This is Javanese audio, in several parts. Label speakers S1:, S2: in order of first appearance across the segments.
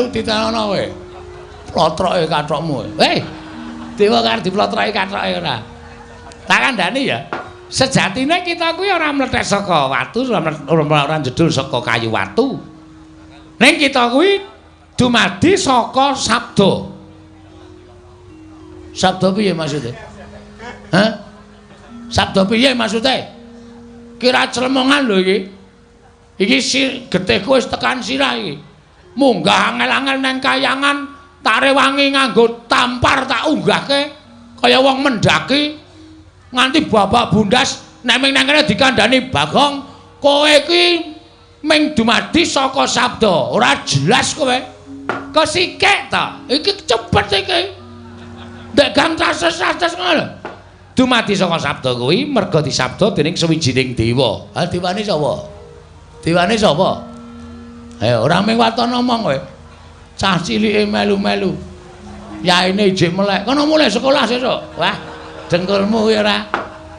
S1: melu ditenono kowe. Plotroke kathokmu. Hei. Dewa karo diplotroke kathoke ora. Tak kandhani ya. Sejatine kita kuwi ora mlethek saka watu, ora jedul saka kayu watu. Ning kita kuwi dumadi saka sabda. Sabda piye maksude? Hah? Sabda piye maksude? Kira clemongan lho iki. Iki getihku wis tekan sirah iki. Munggah angel-angel nang kayangan, tak rewangi nganggo tampar tak unggahke kaya wong mendaki. Nganti babak bundas nek ming nang kene dikandhani Bagong, kowe iki ming dumadi saka sabda, ora jelas kowe. Kesikek ta? Iki cepet iki. Ndek gang cases-cases ngono lho. Dumadi saka sabda kuwi merga disabda dening sawijining dewa. Ha dewane sapa? Dewane sapa? Ayo ora ming waton omong kowe. Cah cilike melu-melu. Yaine ijik melek. Kono mulih sekolah sesuk. Wah, dengkulmu kuwi ora.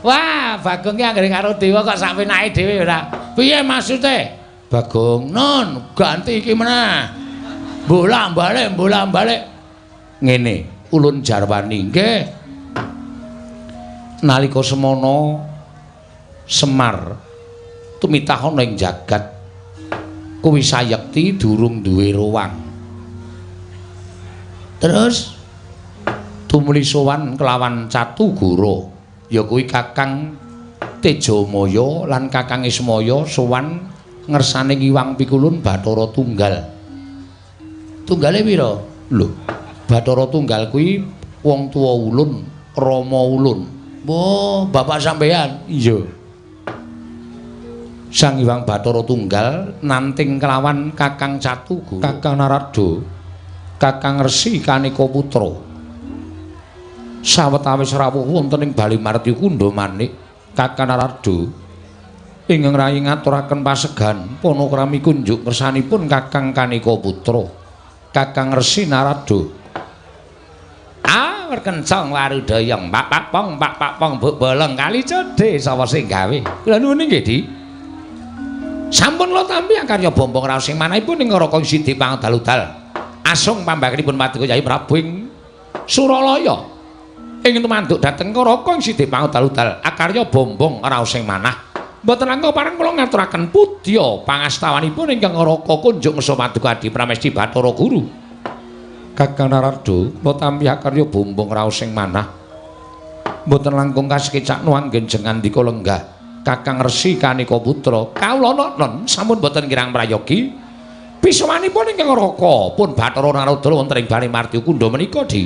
S1: Wah, Bagong ki anggere karo dewa kok sak penake dhewe ora. Piye maksude? Bagong, non, ganti iki meneh. Bolak-balik, bolak-balik. Ngene, ulun jarwani nggih. Nalika semana Semar tumitah ana ing jagat kuwi sayekti durung duwe ruwang. Terus tumuli sowan kelawan Catugara, ya kuwi Kakang Tejamaya lan Kakang Ismaya sowan ngersane Ngiwang Pikulun Bathara Tunggal. Tunggale pira? Lho, Bathara Tunggal kuwi wong tuwa ulun, rama ulun. Oh, bapak sampeyan? Iya. Sang Hyang Bathara Tunggal nanting kelawan Kakang Catugara, Kakang Narada, Kakang Resi Kanika Putra. Sawetawis rawuh wonten ing Bali Marti Kundha Manik, Kakang Narada ingkang rayi ngaturaken pasegan panakrami kunjuk kersanipun Kakang Kanika Putra, Kakang Resi Narada. Ah, werkencong warudayang pak pak pong pak pak pong buk bolong kali codhe sapa sing gawe. Kula nuwun nggih, Di. Sampun kula tampi akarya bombong raos sing manahipun ing Raka Sidi Pangdaludal. Asung pambakenipun Paduka Yai Prabu ing Suralaya. Ing tumanduk dhateng Raka Sidi Pangdaludal akarya bombong raos sing manah. Mboten langkung pareng kula ngaturaken pudya pangastawanipun ingkang Raka kunjuk ngeso Paduka Adi Pramesti Bathara Guru. Kakang Narada, kula tampi akarya bombong raos sing manah. Mboten langkung kasekecakno anggen jeng ngandika lenggah. Kakang Resi Kanika Putra, kawula non sampun boten kirang prayogi. Pisowanipun ingkang Raka pun Bathara Narada wonten ing Bali Marti Kundha menika, Di.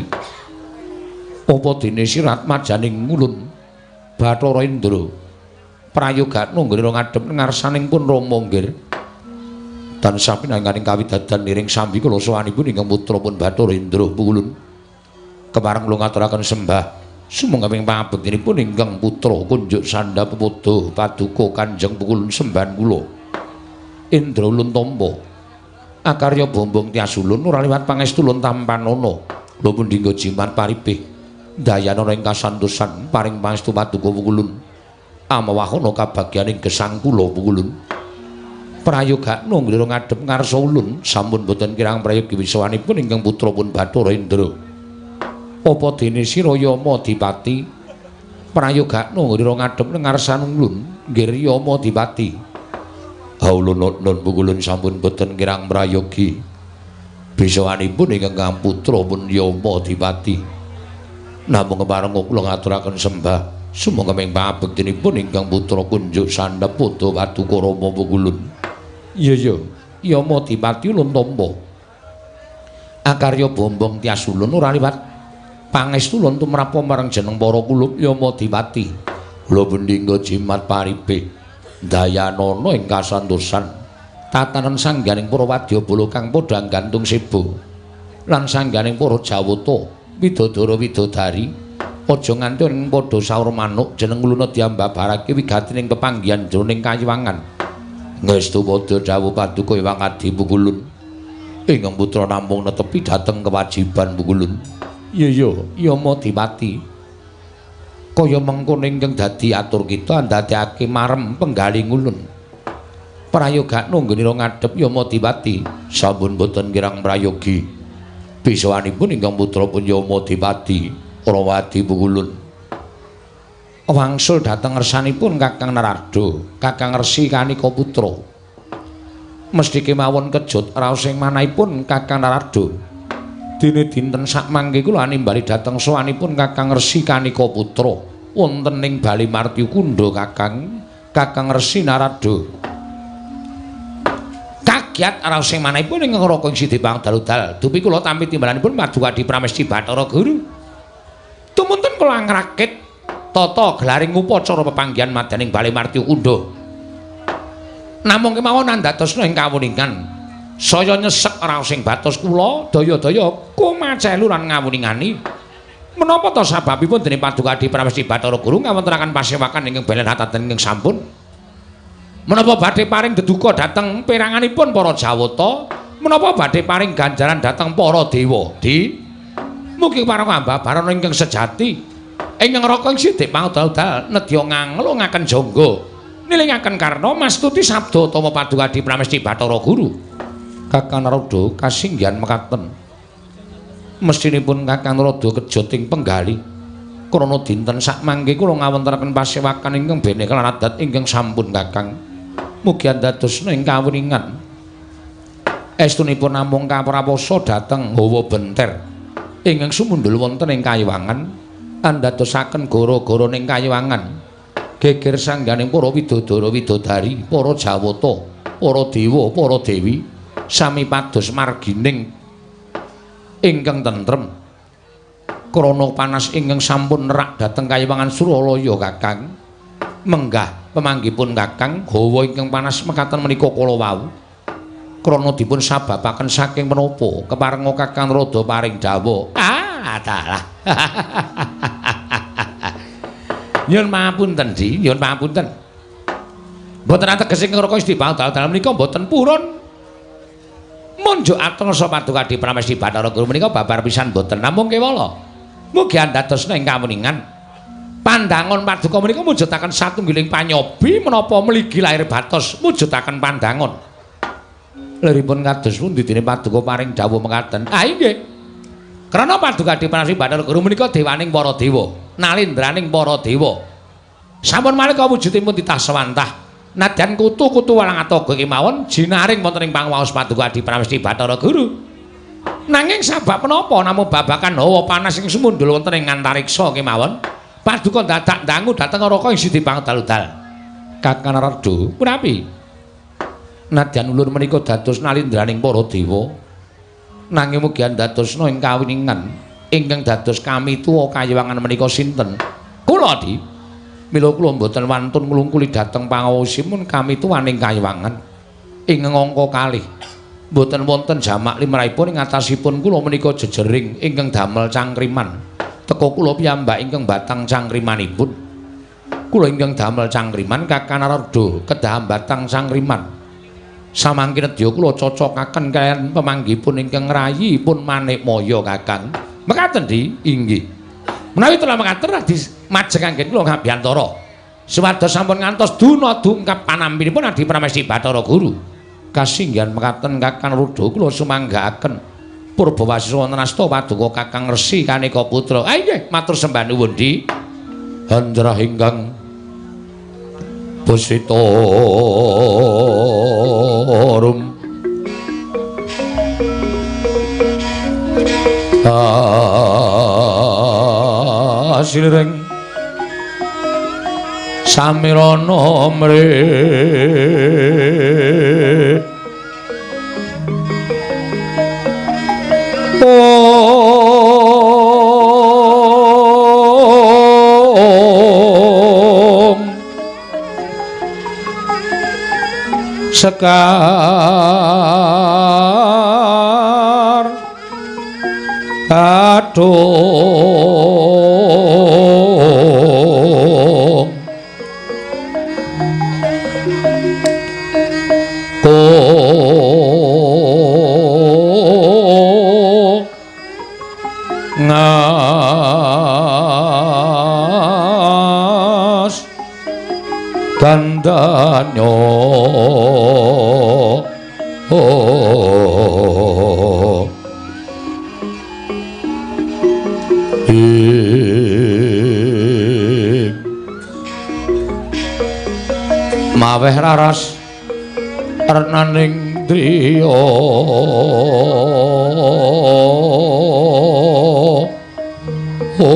S1: Apa dene sirat majaning ulun Bathara Indra prayogakno nggih ngadhep ngarsaning pun Rama nggih. Tansah pinanganing kawidadan niring sambi kula sowanipun ingkang putra pun Bathara Indra ulun. Kepareng kula ngaturaken sembah sumangga ing pangabektinipun ingkang putra kunjuk sandha pepodo paduka Kanjeng Pukulun sembahan kula. Indra ulun tampa akarya bombong tias ulun ora liwat pangestu ulun tampanana. Kula pundi nggo jimat paripih dayanana ing kasantosan paring pangestu paduka Pukulun. Amawahana kabagyaning gesang kula Pukulun. Prayogakno nglira ngadhep ngarsa ulun sampun boten kirang prayogi wisawanipun ingkang putra pun Bathara Indra. Apa dene sira Yama Dipati prayogakno nglira ngadhep ngarsan ulun nggih Yama Dipati. Ha ulun nun Pukulun sampun boten kirang prayogi bisawanipun ingkang putra pun Yama Dipati. Namung kepareng kula ngaturaken sembah sumangga ing pangabektinipun ingkang putra kunjuk sandhep padha paduka Rama Pukulun. Iya iya, Yama Dipati ulun tampa. Akarya bombong tias ulun ora liwat pangestu ulun tumrap marang jeneng para kulup Yama Dipati. Kula bendingga jimat paripih dayanana ing kasantosan tatanan sangganing para wadyabala kang padha gantung seba lan sangganing para jawata widodara widodari aja nganti ing padha saur manuk jeneng ulun diambabarake wigatining pepanggihan jroning kayiwangan. Ngestu padha dawuh paduka Hyang Adi Pukulun. Ingkang putra namung netepi dhateng kewajiban Pukulun. Iya iya, Yama Dipati. Kaya mengkono ingkang dadi atur kita ndadekake marem penggaling ulun. Prayogakno nggenira ngadhep Yamadipati. Sampun boten kirang prayogi. Bisawanipun ingkang putra pun Yamadipati Rawadi Pukulun. Wangsul dhateng ngersanipun Kakang Narada, Kakang Resi Kanika Putra. Mesthi kemawon kejut raos ing manahipun Kakang Narada. Dene dinten sakmangke kula nimbali dhateng sowanipun Kakang Resi Kanika Putra wonten ing Bali Martya Kunda Kakang, Kakang Resi Narada. Kagiat raos ing manahipun ing Raka ing Sidi Pangdaludal. Dupi kula tampi timbalanipun Paduka Adi Pramesti Bathara Guru. Tumunten kula ngrakit tata gelaring upacara pepanggihan madyaning Bali Martya Kunda. Namung kemawon andadosna ing kawuningan. Saya nyesek raos ing batos kula, daya-daya kumacelu lan ngawuningani. Menapa ta sababipun dene Paduka Adi Pramesti Bathara Guru ngawontenaken pasewakan ingkang belen hataten ingkang sampun? Menapa badhe paring deduka dhateng peranganipun para Jawata? Menapa badhe paring ganjaran dhateng para dewa? Di mugi parang ambabarana ingkang sejati. Ingkang Raka ing Sidik Pangdal-dal nedya nganglungaken jangga nilingaken karna mastuti sabda utama Paduka Adi Pramesti Bathara Guru. Kakang Narada kasinggihan mekaten. Mestinipun Kakang Narada kejut ing penggali. Krana dinten sakmangke kula ngawontenaken pasewakan ingkang bene kelan adat ingkang sampun Kakang. Mugi andadosna ing kawuningan. Estunipun namung kaprawosa dhateng hawa benter ingkang sumundhul wonten ing kayiwangan. Andadosaken gara-gara ning kayiwangan geger sangganing para widodara widodari, para jawata, para dewa, para dewi sami pados margining ingkang tentrem. Krana panas ingkang sampun nerak dhateng kayiwangan Suralaya Kakang. Menggah pemanggipun Kakang hawa ingkang panas mekaten menika kala wau krana dipun sababaken saking menapa keparenga Kakang Narada paring dawuh. Ah, dalah. Nyuwun pangapunten, Di, nyuwun pangapunten. Mboten ateges ing Raka Isti Pangdal-dal menika mboten purun. Munjuk atmasa Paduka Adi Pramesti Bathara Guru menika babar pisan mboten namung kewala. Mugi andadosna ing kawuningan. Pandangon paduka menika mujudaken satunggiling panyobi menapa mligi lahir batos mujudaken pandangon. Liripun kados pundi dene paduka paring dawuh mekaten? Ah inggih. Krana Paduka Adi Pramesti Bathara Guru menika dewaning para dewa, nalindraning para dewa. Sampun malih wujudipun titah sewantah. Nadyan kutu-kutu walang ataga kemawon jinaring wonten ing pangwaos Paduka Adi Pramesti Bathara Guru. Nanging sabab menapa namung babakan hawa panas ing sumundhul wonten ing antariksa kemawon, paduka dadak dangu dhateng Raka ing Sidi Pangdaludal. Kakang Narada, punapi? Nadyan ulun menika dados nalindraning para dewa. Nanging mugi andadosna ing kawiningan ingkang dados kamituwa kayiwangan menika sinten? Kula, Di. Mila kula mboten wantun nglungkuli dhateng pangaosipun kamituwaning kayiwangan ing angka kalih. Mboten wonten jamak limrahipun ing atasipun kula menika jejering ingkang damel cangkriman. Teka kula piyambak ingkang batang cangkrimanipun. Kula ingkang damel cangkriman Kakang Narada kedah batang cangkriman. Samangke nedya kula cocokaken kaliyan pemanggipun ingkang ngrayipun Manikmaya Kakang. Mekaten, Di? Inggih. Menawi telah mekaten radi majeng anggen kula ngabiyantara. Supados sampun ngantos duna dungkap panampinipun Adi Pramesti Bathara Guru. Kasinggihan mekaten Kakang Narada kula sumanggaaken. Purbawasisa wonten asta paduka Kakang Resi Kanika Putra. Ah inggih, matur sembah nuwun, Di. Handrah ingkang busita rum asireng samirana mre om sekar kadung ko ngas gandrung kandanya. Maweh raras renaning driya. Om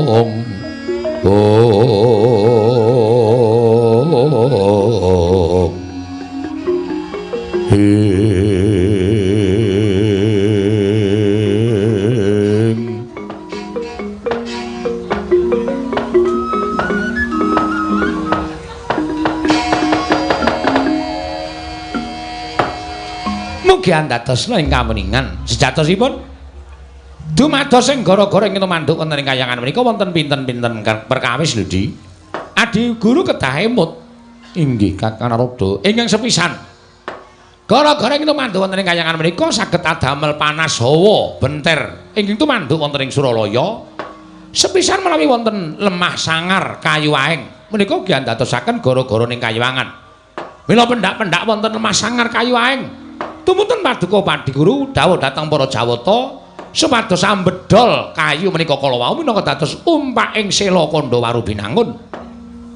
S1: Om Om Mugi andadosna ing kameningan sejatosipun dumados ing gara-gara ing tumanduk wonten ing kayangan menika wonten pinten-pinten perkawis lho Di. Adi guru kedah emut. Inggih Kakang Narada. Ingkang sepisan gara-gara ing tumanduk wonten ing kayangan menika saged adamel panas hawa benter ingkang tumanduk wonten ing Suralaya. Sepisan menawi wonten lemah sangar kayu aeng menika ugi andadosaken gara-gara ning kayangan. Mila pendak-pendak wonten lemah sangar kayu aeng tumuntun paduka Padiguru dawuh dhateng para Jawata supados ambedol kayu menika kala wau minangka dados umpaking sela kandha Warubinangun.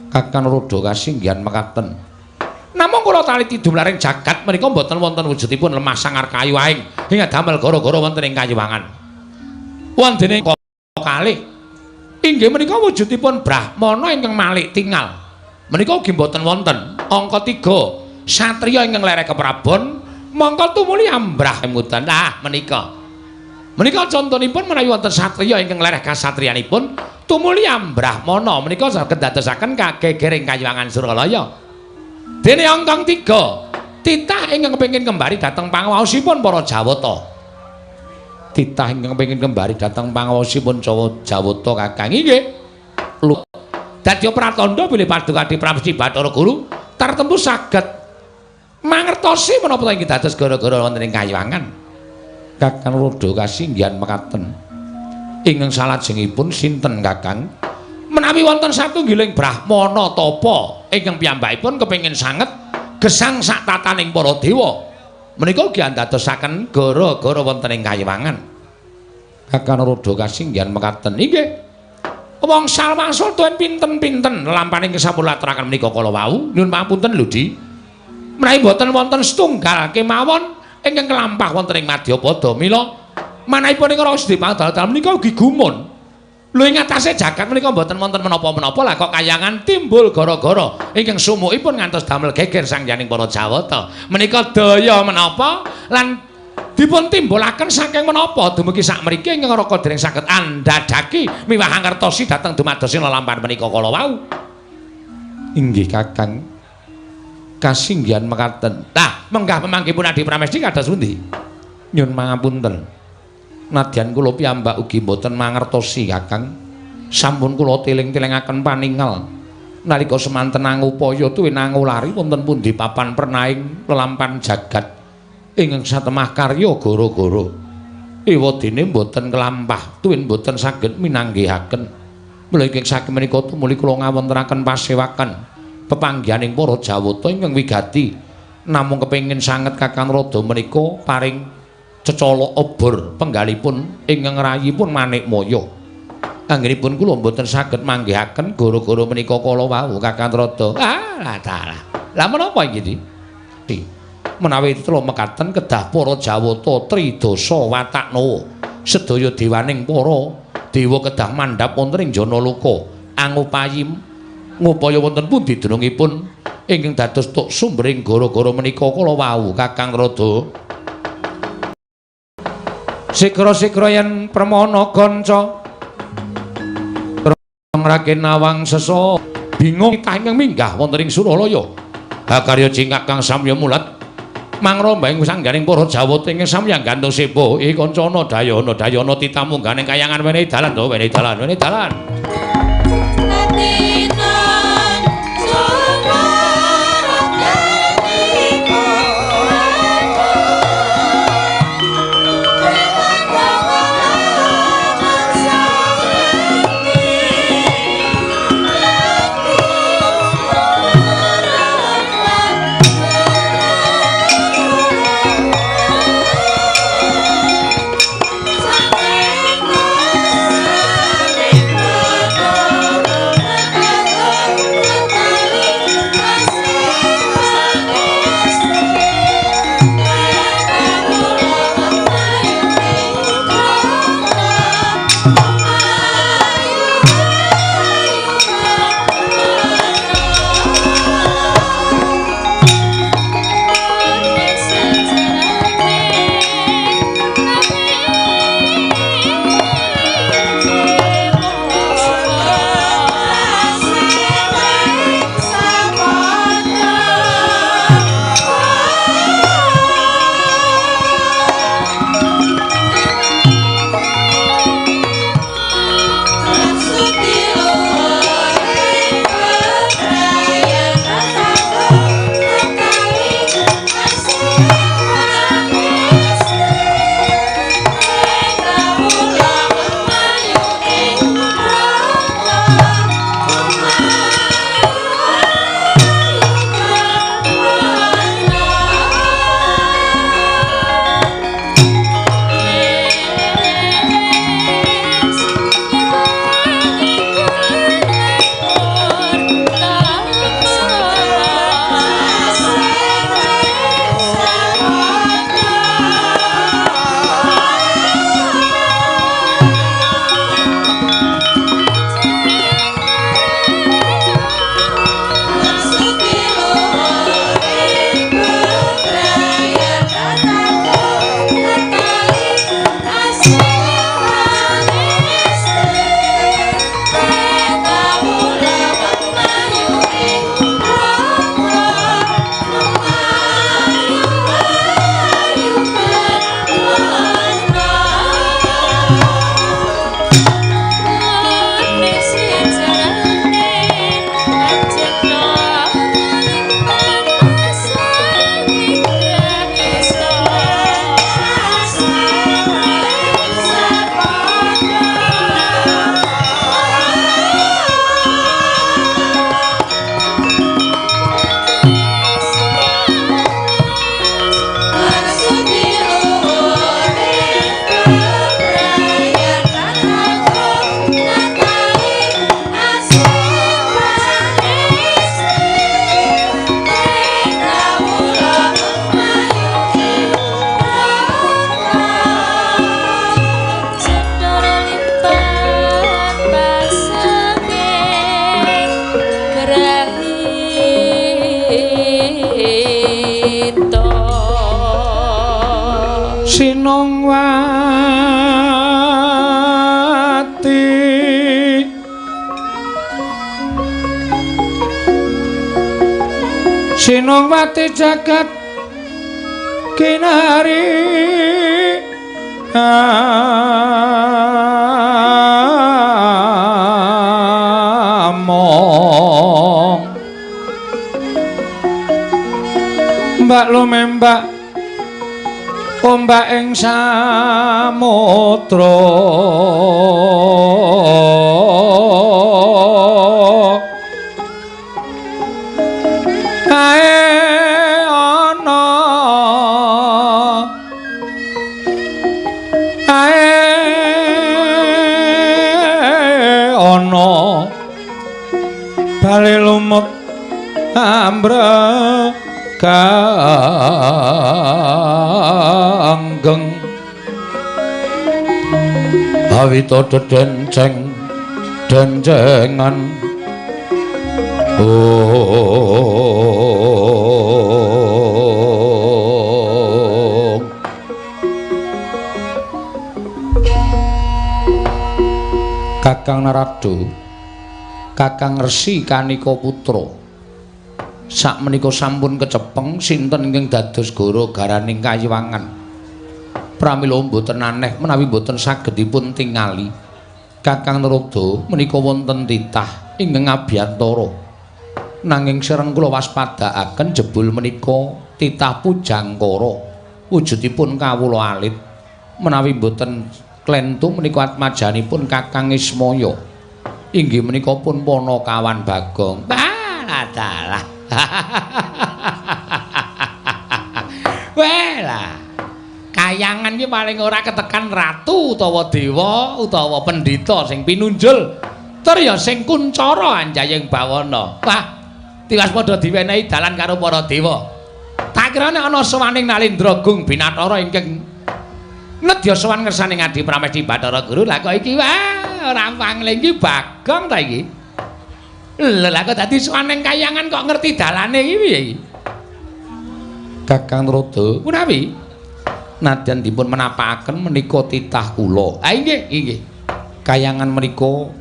S1: Kakang Narada kasinggihan mekaten. Namung kula taliti dumlaring jagat menika mboten wonten wujudipun lemah sangar kayu aeng ing damel gara-gara wonten ing kayuwangan. Wondene kalih inggih menika wujudipun brahmana ingkang malik tingal. Menika ugi mboten wonten. Angka 3 satriya ingkang lereh keprabon mongko tumuli ambrah emutan. Ah menika. Menika contonipun menawi wonten satriya ingkang lereh kasatriyanipun tumuli ambrahmana menika saged dadosaken kagegering kayuwangan Suralaya. Dene angka 3 titah ingkang kepengin kembali dhateng pangaosipun para Jawata. Titah ingkang kepengin kembali dhateng pangaosipun Jawata Kakang inggih. Dadi pratandha bilih paduka Adi Pramesti Bathara Guru tartemtu saged mangertosi menapa ta inggih dados gara-gara wonten ing kayuwangan. Kakang Narada kasinggihan mekaten. Ingkang salajengipun sinten Kakang? Menawi wonten satunggiling brahmana tapa ingkang piyambakipun kepengin sanget gesang sak tataning para dewa. Menika ugi andadosaken gara-gara wonten ing kayuwangan. Kakang Narada kasinggihan mekaten. Inggih. Wong salwangsul tuen pinten-pinten lelampaning sampun laturaken menika kala wau. Nyuwun pangapunten lho Di. Menawi mboten wonten setunggal kemawon ingkang kelampah wonten ing Madyapada mila manahipun ing Rasa Dipang dal menika ugi gumun. Lho ing atase jagat menika mboten wonten menapa-menapa lah kok kayangan timbul gara-gara ingkang sumukipun ngantos damel geger sangyaning para Jawata. Menika daya menapa lan dipun timbulaken saking menapa dumugi sakmriki ingkang raka dereng saged andhadhaki miwah angertosi dhateng dumadosi lelampahan menika kala wau. Inggih Kakang. Kasinggihan mekaten. Lah, menggah pemanggihipun Adi Pramesti kados pundi? Nyun pangapunten. Nadyan kula piyambak ugi mboten mangertosi Kakang. Sampun kula teling-telingaken paningal nalika semanten angupaya tuwin angulari wonten pundi papan pernaing lelampahan jagat ingkang satemah karya gara-gara. Ewadene mboten kelampah tuwin mboten saged minanggihaken. Mula ingkang saking menika tumuli kula ngawontenaken pasewakan pepanggihaning para Jawata ingkang wigati namung kepengin sanget Kakang Narada menika paring cecolok obor penggalipun ingkang rayipun Manikmaya. Anggenipun kula mboten saged manggihaken gara-gara menika kala wau Kakang Narada. Ah, dalah. Lah menapa iki, Di? Menawi tela mekaten kedah para Jawata tridasa wataknawa sedaya dewaning para dewa kedah mandhap wonten ing Janaloka angupayi ngupaya wonten pundi dunungipun ingkang dados tuk sumbering gara-gara menika kala wau Kakang Narada. Sigra-sigra yen permana kanca ngrake nawang sesa bingung titah ingkang minggah wonten ing Suralaya. Hakarya cingkak kang samya mulat mangromba ing sangganing para Jawata ingkang samya gantung sepo. Ih kancana dayana dayana titamu ngganing kayangan wenehi dalan to wenehi dalan wenehi dalan. Sinongwati Sinongwati jagat kinari among mbak lumembak ombak ing samudra kae ana kae ana bali lumut ambre kanggeng awita dedenceng dencengan oh. Kakang Narada, Kakang Resi Kanika Putra, sakmenika sampun kecepeng sinten ingkang dados goro garaning kayiwangan. Pramila mboten aneh menawi mboten saged dipun tingali. Kakang Narada menika wonten titah ingkang abiyantara. Nanging sereng kula waspadaaken jebul menika titah Pujangkara wujudipun kawula alit. Menawi mboten klentu menika atmajanipun Kakang Ismaya. Inggih menika pun Panakawan Bagong. Alah dalah. Welah. Kayangan iki paling ora ketekan ratu utawa dewa utawa pendhita sing pinunjul. Tur ya sing kuncara anjayeng bawana. Wah, tiwas padha diwenehi dalan karo para dewa. Tak kira nek ana sowaning Nalendra Gung Binathara ingkang nedya sowan ngersane Ngadi Pramesti Bathara Guru. Lah kok iki wah ora pangling iki Bagong ta iki. Lha lah kok dadi sowan ning kayangan kok ngerti dalane iki piye iki? Kakang Narada, punawi nadyan dipun menapakaken menika titah kula. Ah inggih, inggih. Kayangan menika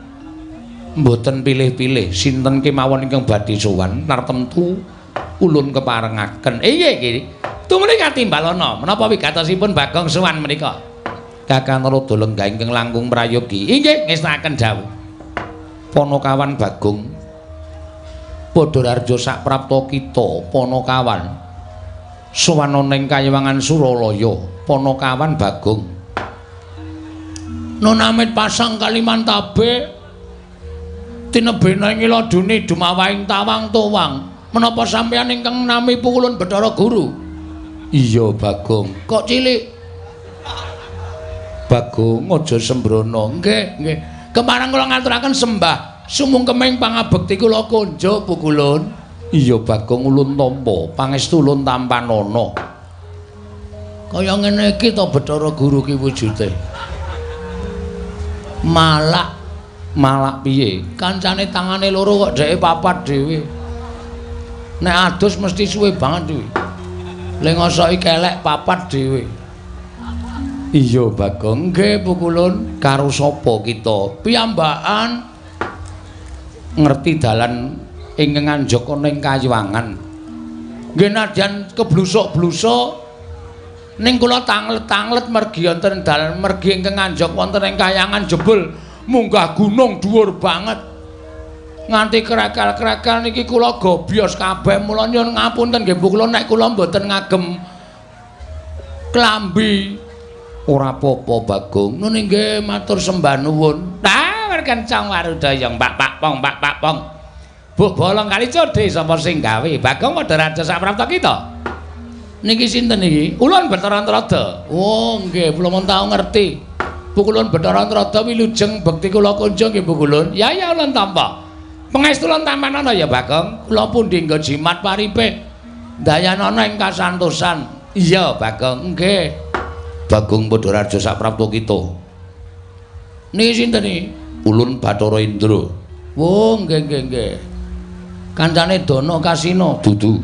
S1: mboten pilih-pilih sinten kemawon ingkang badhe sowan tartemtu ulun keparengaken. Inggih nggih. Tumuli katimbalana menapa wigatosipun Bagong sowan menika? Kakang Narada lenggah ingkang langkung prayogi. Inggih, ngestakaken dawuh. Panakawan Bagong padha rarja saprapta kita Panakawan sowan ana ing kayiwangan Suralaya. Panakawan Bagong nunamit pasang Kalimantabe tinebena ing ladune dumawahing tawang tuwang. Menapa sampeyan ingkang nami pukulun Bathara Guru? Iya Bagong. Kok cilik? Bagong aja sembrono. Nggih, nggih. Kepareng kula ngaturaken sembah sumungkeming pangabekti kula konjo pukulun. Iya Bagong ulun tampa, pangestu ulun tampanana. Kaya ngene iki to Bathara Guru ki wujude. Malak, malak piye? Kancane tangane loro kok dheke papat dhewe. Nek adus mesti suwe banget kuwi. Le ngosoki kelek papat dhewe. Iya Bagong. Nggih pukulun. Karo sapa kita? Piyambakan ngerti dalan ingkang anjaka ning kayiwangan. Nggih nadyan keblusuk-blusuk ning kula tanglet-tanglet mergi wonten dalan mergi ingkang anjak wonten ing kayangan jebul munggah gunung dhuwur banget. Nganti krekel-krekel niki kula gobyos kabeh. Mula nyuwun ngapunten nggih kula nek kula mboten ngagem klambi. Ora apa-apa Bagong. Nun nggih matur sembah nuwun. Tah kencang warudaya Mbak Pak Pong Mbak Pak Pong. Bu bolong kali codhe sapa sing gawe? Bagong padha raja saprapta kita. Niki sinten niki? Ulun Bathara Narada. Oh nggih, kula mun tau ngerti. Pukulun Bathara Narada wilujeng bekti kula kunjung nggih pukulun. Ya ya ulun tampa. Pangestu ulun tampanana ya Bagong. Kula pundi nggo jimat paripe. Dayanana ing kasantosan. Iya Bagong, nggih. Bagong padha raja saprapta kita. Niki sinten niki? Ulun Bathara Indra. Oh nggih nggih nggih. Kancane Dana Kasina dudu.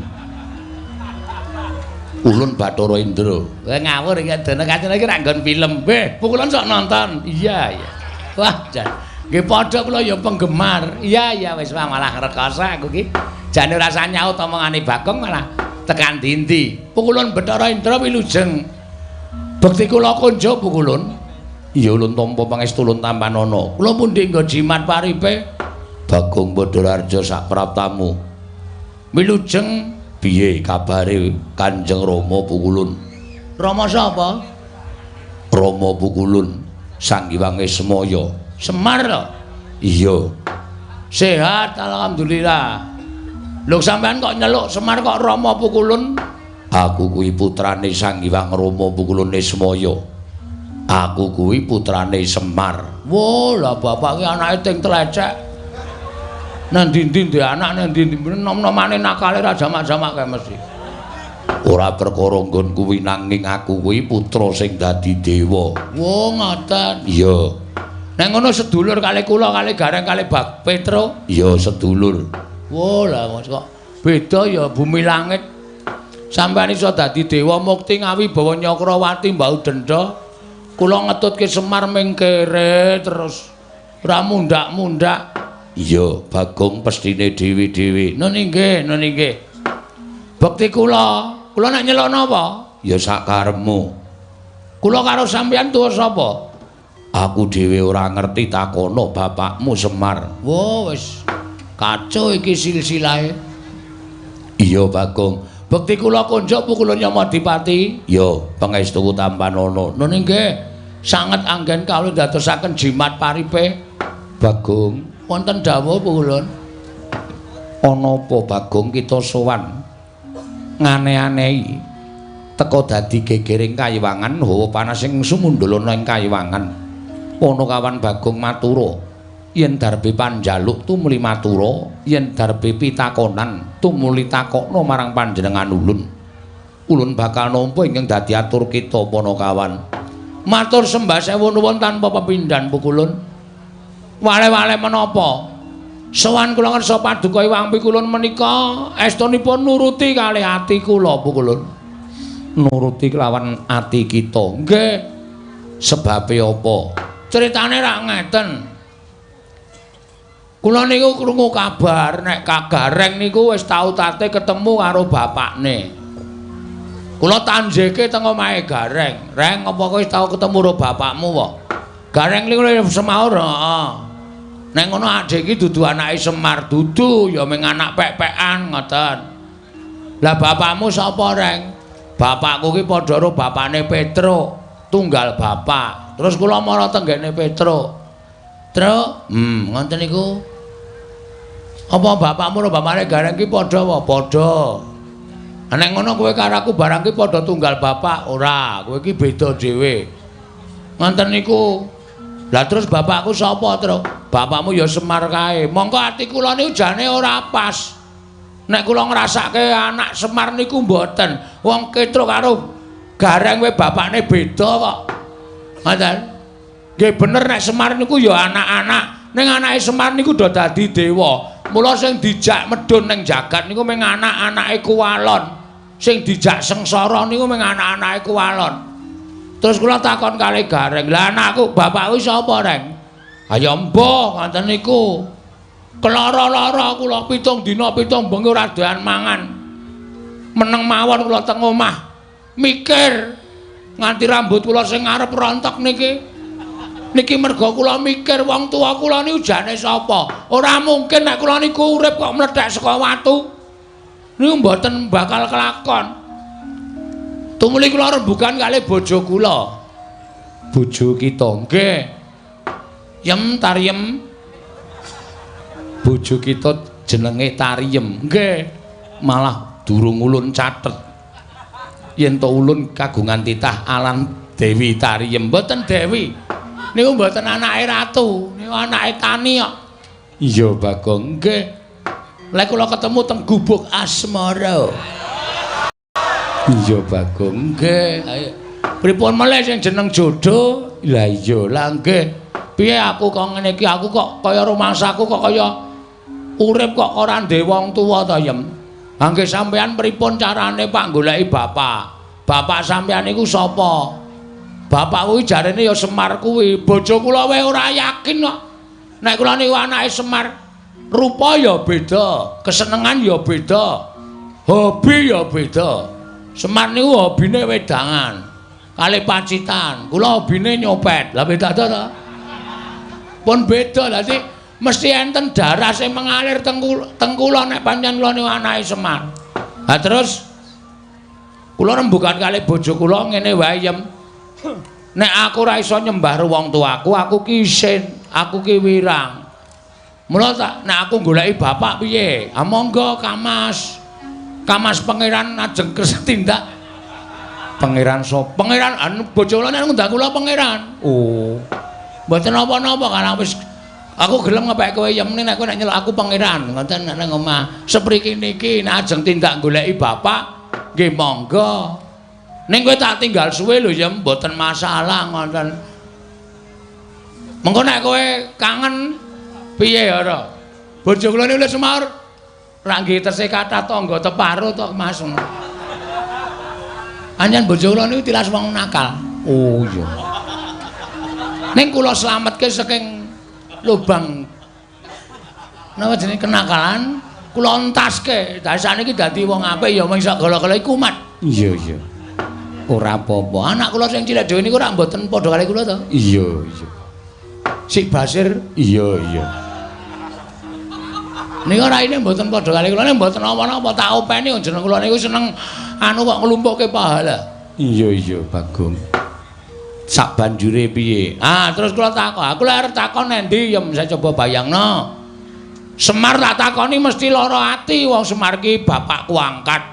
S1: Ulun Bathara Indra. Kowe ngawur iki dene kancane iki rak nggon film. Beh, pukulun sok nonton. Iya, iya. Wah, jan. Nggih padha kula ya penggemar. Iya, iya wis malah rekoso aku iki. Jane ora usah nyaut omongane Bagong malah tekan dindi. Pukulun Bathara Indra wilujeng. Bekti kula kunjuk pukulun. Iya ulun tampa pangestu ulun tampanana. Kula pundi nggo jimat paripe? Bagong Badararja sak praptamu. Wilujeng piye kabare Kanjeng Rama Pukulun? Rama sapa? Rama Pukulun Sang Hyang Ismaya. Semar lho. Iya. Sehat alhamdulillah. Lho sampean kok nyeluk Semar kok Rama Pukulun? Aku kuwi putrane Sang Hyang Rama Pukulun Ismaya. Aku kuwi putrane Semar. Wo, lah bapak ki anake ting tlecek. Nang ndi-ndi ndek anak nang ndi-ndi nom-nomane nakale ra jamak-jamak kae mesti. Ora perkara nggon kuwi nanging aku kuwi putra sing dadi dewa. Wo, ngoten. Iya. Nek ngono sedulur kali kula kali Gareng kali Bak Petro? Iya, sedulur. Wo, lah kok beda ya bumi langit. Sampeyan iso dadi dewa mukti ngawibawa Nyakrawati mbau denda. Kula ngetutke Semar ming kere terus ora mundak-mundak. Iya, Bagong pestine dhewe-dhewe. Nun inggih, nun inggih. Bekti kula, kula nek nyeluk napa? Ya sakarepmu. Kula karo sampeyan tuwa sapa? Aku dhewe ora ngerti takono bapakmu Semar. Wo wis kacau iki silsilahe. Iya, Bagong. Bekti kula kunjuk pukulun Yamadipati. Ya, pangestuku tampanana. Nun inggih, sanget anggen kawula ndadosaken jimat paripe. Bagong, wonten dawuh pukulun. Ana apa Bagong kita sowan ngane-anehi teka dadi gegering kayiwangan hawa panas sing sumundulana ing kayiwangan. Panakawan Bagong matura, yen darbe panjaluk tumuli matura, yen darbe pitakonan tumuli takokna marang panjenengan ulun. Ulun bakal nampa ingkang dadi atur kita Panakawan. Matur sembah sewu nuwun tanpa pepindhan pukulun. Wale-wale menapa? Sowan kula ngersa paduka Iwang Pikulun menika estunipun nuruti kalih ati kula pukulun. Nuruti kelawan ati kita. Nggih. Sebabe apa? Critane rak ngeten. Kula niku krungu kabar nek Kagareng niku wis tau tate ketemu karo bapakne. Kula tanjeke teng omahe Gareng. Reng, apa kowe wis tau ketemu karo bapakmu wae? Gareng niku semaur, heeh. Nek ngono adhek iki dudu anake Semar, dudu ya mung anak pek-pekan ngoten. Lah bapakmu sapa, Reng? Bapakku ki padha karo bapakne Petruk, tunggal bapak. Terus kula mara tenggene Petruk. Truk, ngoten niku. Apa bapakmu karo bapakne Gareng ki padha wae? Padha. Nek ngono kowe karo aku barang ki padha tunggal bapak, ora, kowe ki beda dhewe. Ngoten niku. Lah terus bapakku sapa, Truk? Bapakmu ya Semar kae. Mongko ati kula niku jane ora pas. Nek kula ngrasake anak Semar niku mboten. Wong Petruk karo Gareng kowe bapakne beda kok. Ngoten. Nggih bener nek Semar niku ya anak-anak. Ning anake Semar niku do dadi dewa. Mula sing dijak medhun ning jagat niku mung anak-anake Kuwalon. Sing dijak sengsara niku mung anak-anake Kuwalon. Terus kula takon kali Gareng, "Lah anakku, bapakku sapa, Reng?" "Ayo mbah, ngoten niku. Kelara-lara kula 7 dina 7 bengi ora doyan mangan. Meneng mawon kula teng omah. Mikir nganti rambut kula sing ngarep rontok niki. Niki merga kula mikir wong tuwa kula niku jane sapa? Ora mungkin nek kula niku urip kok mlethek saka watu. Niku mboten bakal kelakon." Tumuli kula rembugan kalih bojo kula. Bojo kita nggih. Yem Tariem. Bojo kita jenenge Tariem. Nggih. Malah durung ulun catet. Yen to ulun kagungan titah alan Dewi Tariem. Mboten Dewi. Niku mboten anake ratu, niku anake tani kok. Iya, Bagong. Nggih. Lek kula ketemu teng gubuk asmara. Iya, Bagong. Nggih. Ayo. Pripun melih sing jeneng jodoh? Lah iya, lah nggih. Piye aku kok ngene iki? Aku kok kaya rumangsaku kok kaya urip kok ora ndek wong tuwa ta, Yem. Angge sampean pripun carane Pak goleki bapak? Bapak sampean niku sapa? Bapak kuwi jarene ya Semar kuwi. Bojo kula wae ora yakin kok. Nek kula niku anake Semar, rupa ya beda, kesenengan ya beda, hobi ya beda. Semar niku hobine wedangan, kalih pacitan. Kula hobine nyopet. Lah beda to? Pun beda. Dadi mesti enten darah sing mengalir teng kula nek pancen kula niku anake Semar. Ha terus kula rembugan kalih bojo kula ngene wae yem. Nek aku ora iso nyembah wong tuaku, aku ki isin, aku ki wirang. Mula tak nek aku goleki bapak piye? Ah monggo Kamas. Kamas pangeran ajeng kersa tindak. Pangeran sapa? Pangeran anu bojo kula nek ngundang kula pangeran. Oh. Mboten napa-napa karena wis aku gelem ngepek kowe yem nek kowe nek nyeluk aku pangeran ngoten nek nang omah. Sepriki niki nek ajeng tindak goleki bapak nggih monggo. Ning kowe tak tinggal suwe lho yem mboten masalah ngoten. Mengko nek kowe kangen piye ya ora? Bojo kula niku wis semaur. Ra nggih tesih kathah tangga teparo to Mas. Anjen bojo kula niku tilas wong nakal. Oh iya. Ning kula slametke saking lubang napa jenenge kenakalan, kula entaske. Dadi saniki dadi wong apik ya mung sak gala-gala iku kumat. Iya iya. Ora apa-apa. Anak kula sing cilik dhewe niku ora mboten padha kali kula to. Iya iya. Sik Basir iya iya. Niku raine mboten padha kali kula nek mboten napa-napa tak openi jeneng kula niku seneng anu kok nglumpukke pahala. Iya iya Bagong. Sak banjure piye? Ah terus kula takon, aku lek arep takon endi ya saya coba bayangno. Semar tak takoni mesti lara ati wong Semar ki bapakku angkat.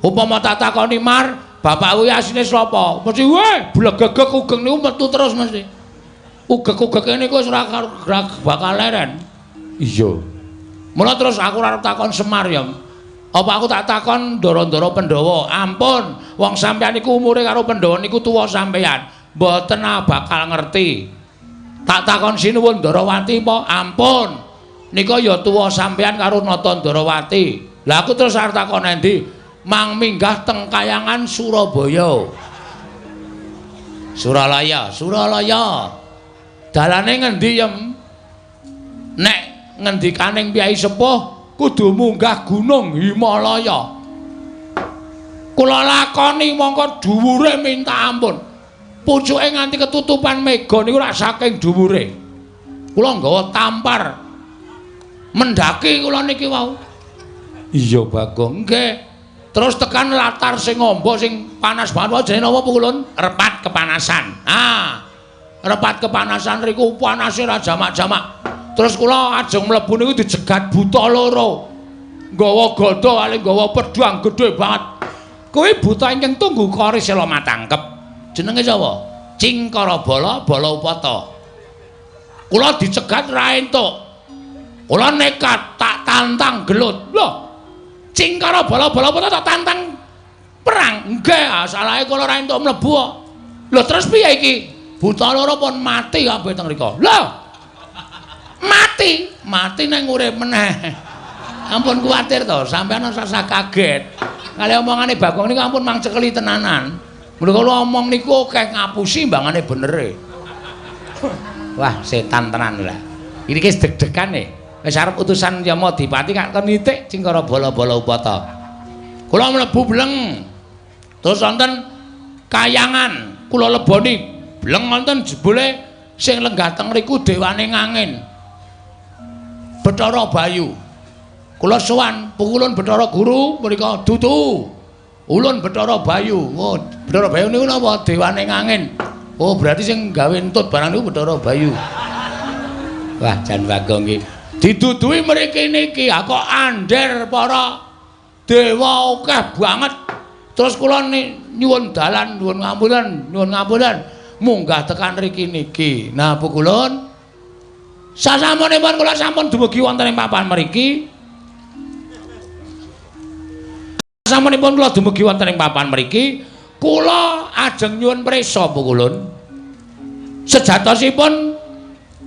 S1: Upama tak takoni Mar, bapakku asline sapa? Mesti weh blegegeg ugeng niku metu terus mesti. Ugeg-ugege niku wis ora bakal leren. Iya. Mula terus aku ora arep takon Semar ya. Apa aku tak takon ndara-ndara Pandhawa? Ampun, wong sampeyan niku umure karo Pandhawa niku tuwa sampeyan. Mboten bakal ngerti. Tak takon sinuwun Ndarawati apa? Ampun. Nika ya tuwa sampeyan karo Nata Ndarawati. Lah aku terus arep takon endi? Mang minggah teng kayangan Surabaya. Suralaya, Suralaya. Dalane ngendi yem? Nek ngendikaning Kyai Sepuh kudu munggah gunung Himalaya. Kula lakoni mongko dhuwure minta ampun. Pucuke nganti ketutupan mega niku rak saking dhuwure. Kula nggawa tampar. Mendaki kula niki wau. Iya Bagong, nggih. Terus tekan latar sing ngombo sing panas banget jenenge napa pukulun? Repat kepanasan. Ah. Repat kepanasan riku panase ra jamak-jamak. Terus kula ajeng mlebu niku dijegat buta loro. Nggawa gada kali nggawa pedhang gedhe banget. Kuwi buta ingkang tunggu kori sela matangkep. Jenenge sapa? Cingkara Bala Bala Upata. Kula dicegat ra entuk. Kula nekat tak tantang gelut. Lho. Cingkara Bala Bala Upata tak tantang perang. Nggih, salahe kula ra entuk mlebu kok. Lho terus piye iki? Buta loro pun mati kabeh teng mriku. Lho. Mati, mati nang urip meneh. Ampun kuwatir to, sampeyan ora usah kaget. Kali omongane Bagong niku ampun mang cekeli tenanan. Mula kula omong niku akeh ngapusi mbangane benere. Wah, setan tenan lah. Iki wis deg-degan e. Wis arep utusan Yamadipati kak kon nitik Cingkara Bala-bala Upata. Kula mlebu bleng. Terus wonten kayangan, kula leboni bleng wonten jebule sing lenggah teng mriku dewane ngangin. Bathara Bayu. Kula sowan pukulun Bathara Guru mriku dudu. Ulun Bathara Bayu. Oh, Bathara Bayu niku napa? Dewane ngangin. Oh, berarti sing gawe entut barang niku Bathara Bayu. Wah, jan Bagong iki. Diduduhi mriki niki, ha kok andher para dewa akeh banget. Terus kula nyuwun dalan, nyuwun ngapunten, nyuwun ngapunten, munggah tekan mriki niki. Nah, pukulun sasampunipun kula sampun dumugi wonten ing papan mriki. Sasampunipun kula dumugi wonten ing papan mriki, kula ajeng nyuwun prisa pukulun. Sejatosipun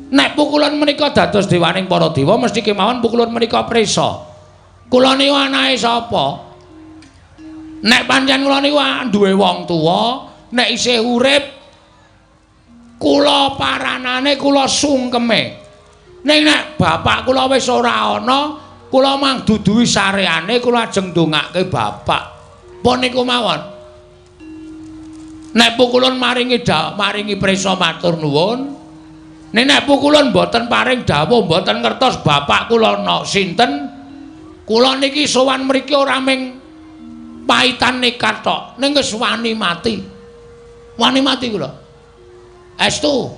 S1: nek pukulun menika dados dewaning para dewa mesti kemawon pukulun menika prisa. Kula niku anake sapa? Nek pancen kula niku duwe wong tuwa, nek isih urip kula paranane kula sungkeme. Ning nek bapak kula wis ora ana, kula mang duduhi sareane kula ajeng ndongake bapak. Pun niku mawon. Nek pukulun maringi maringi prisa matur nuwun. Nek nek pukulun mboten paring dawuh, mboten ngertos bapak kula ana sinten, kula niki sowan mriki ora ming paitan nekat tok, ning wis wani mati. Wani mati kula. Estu.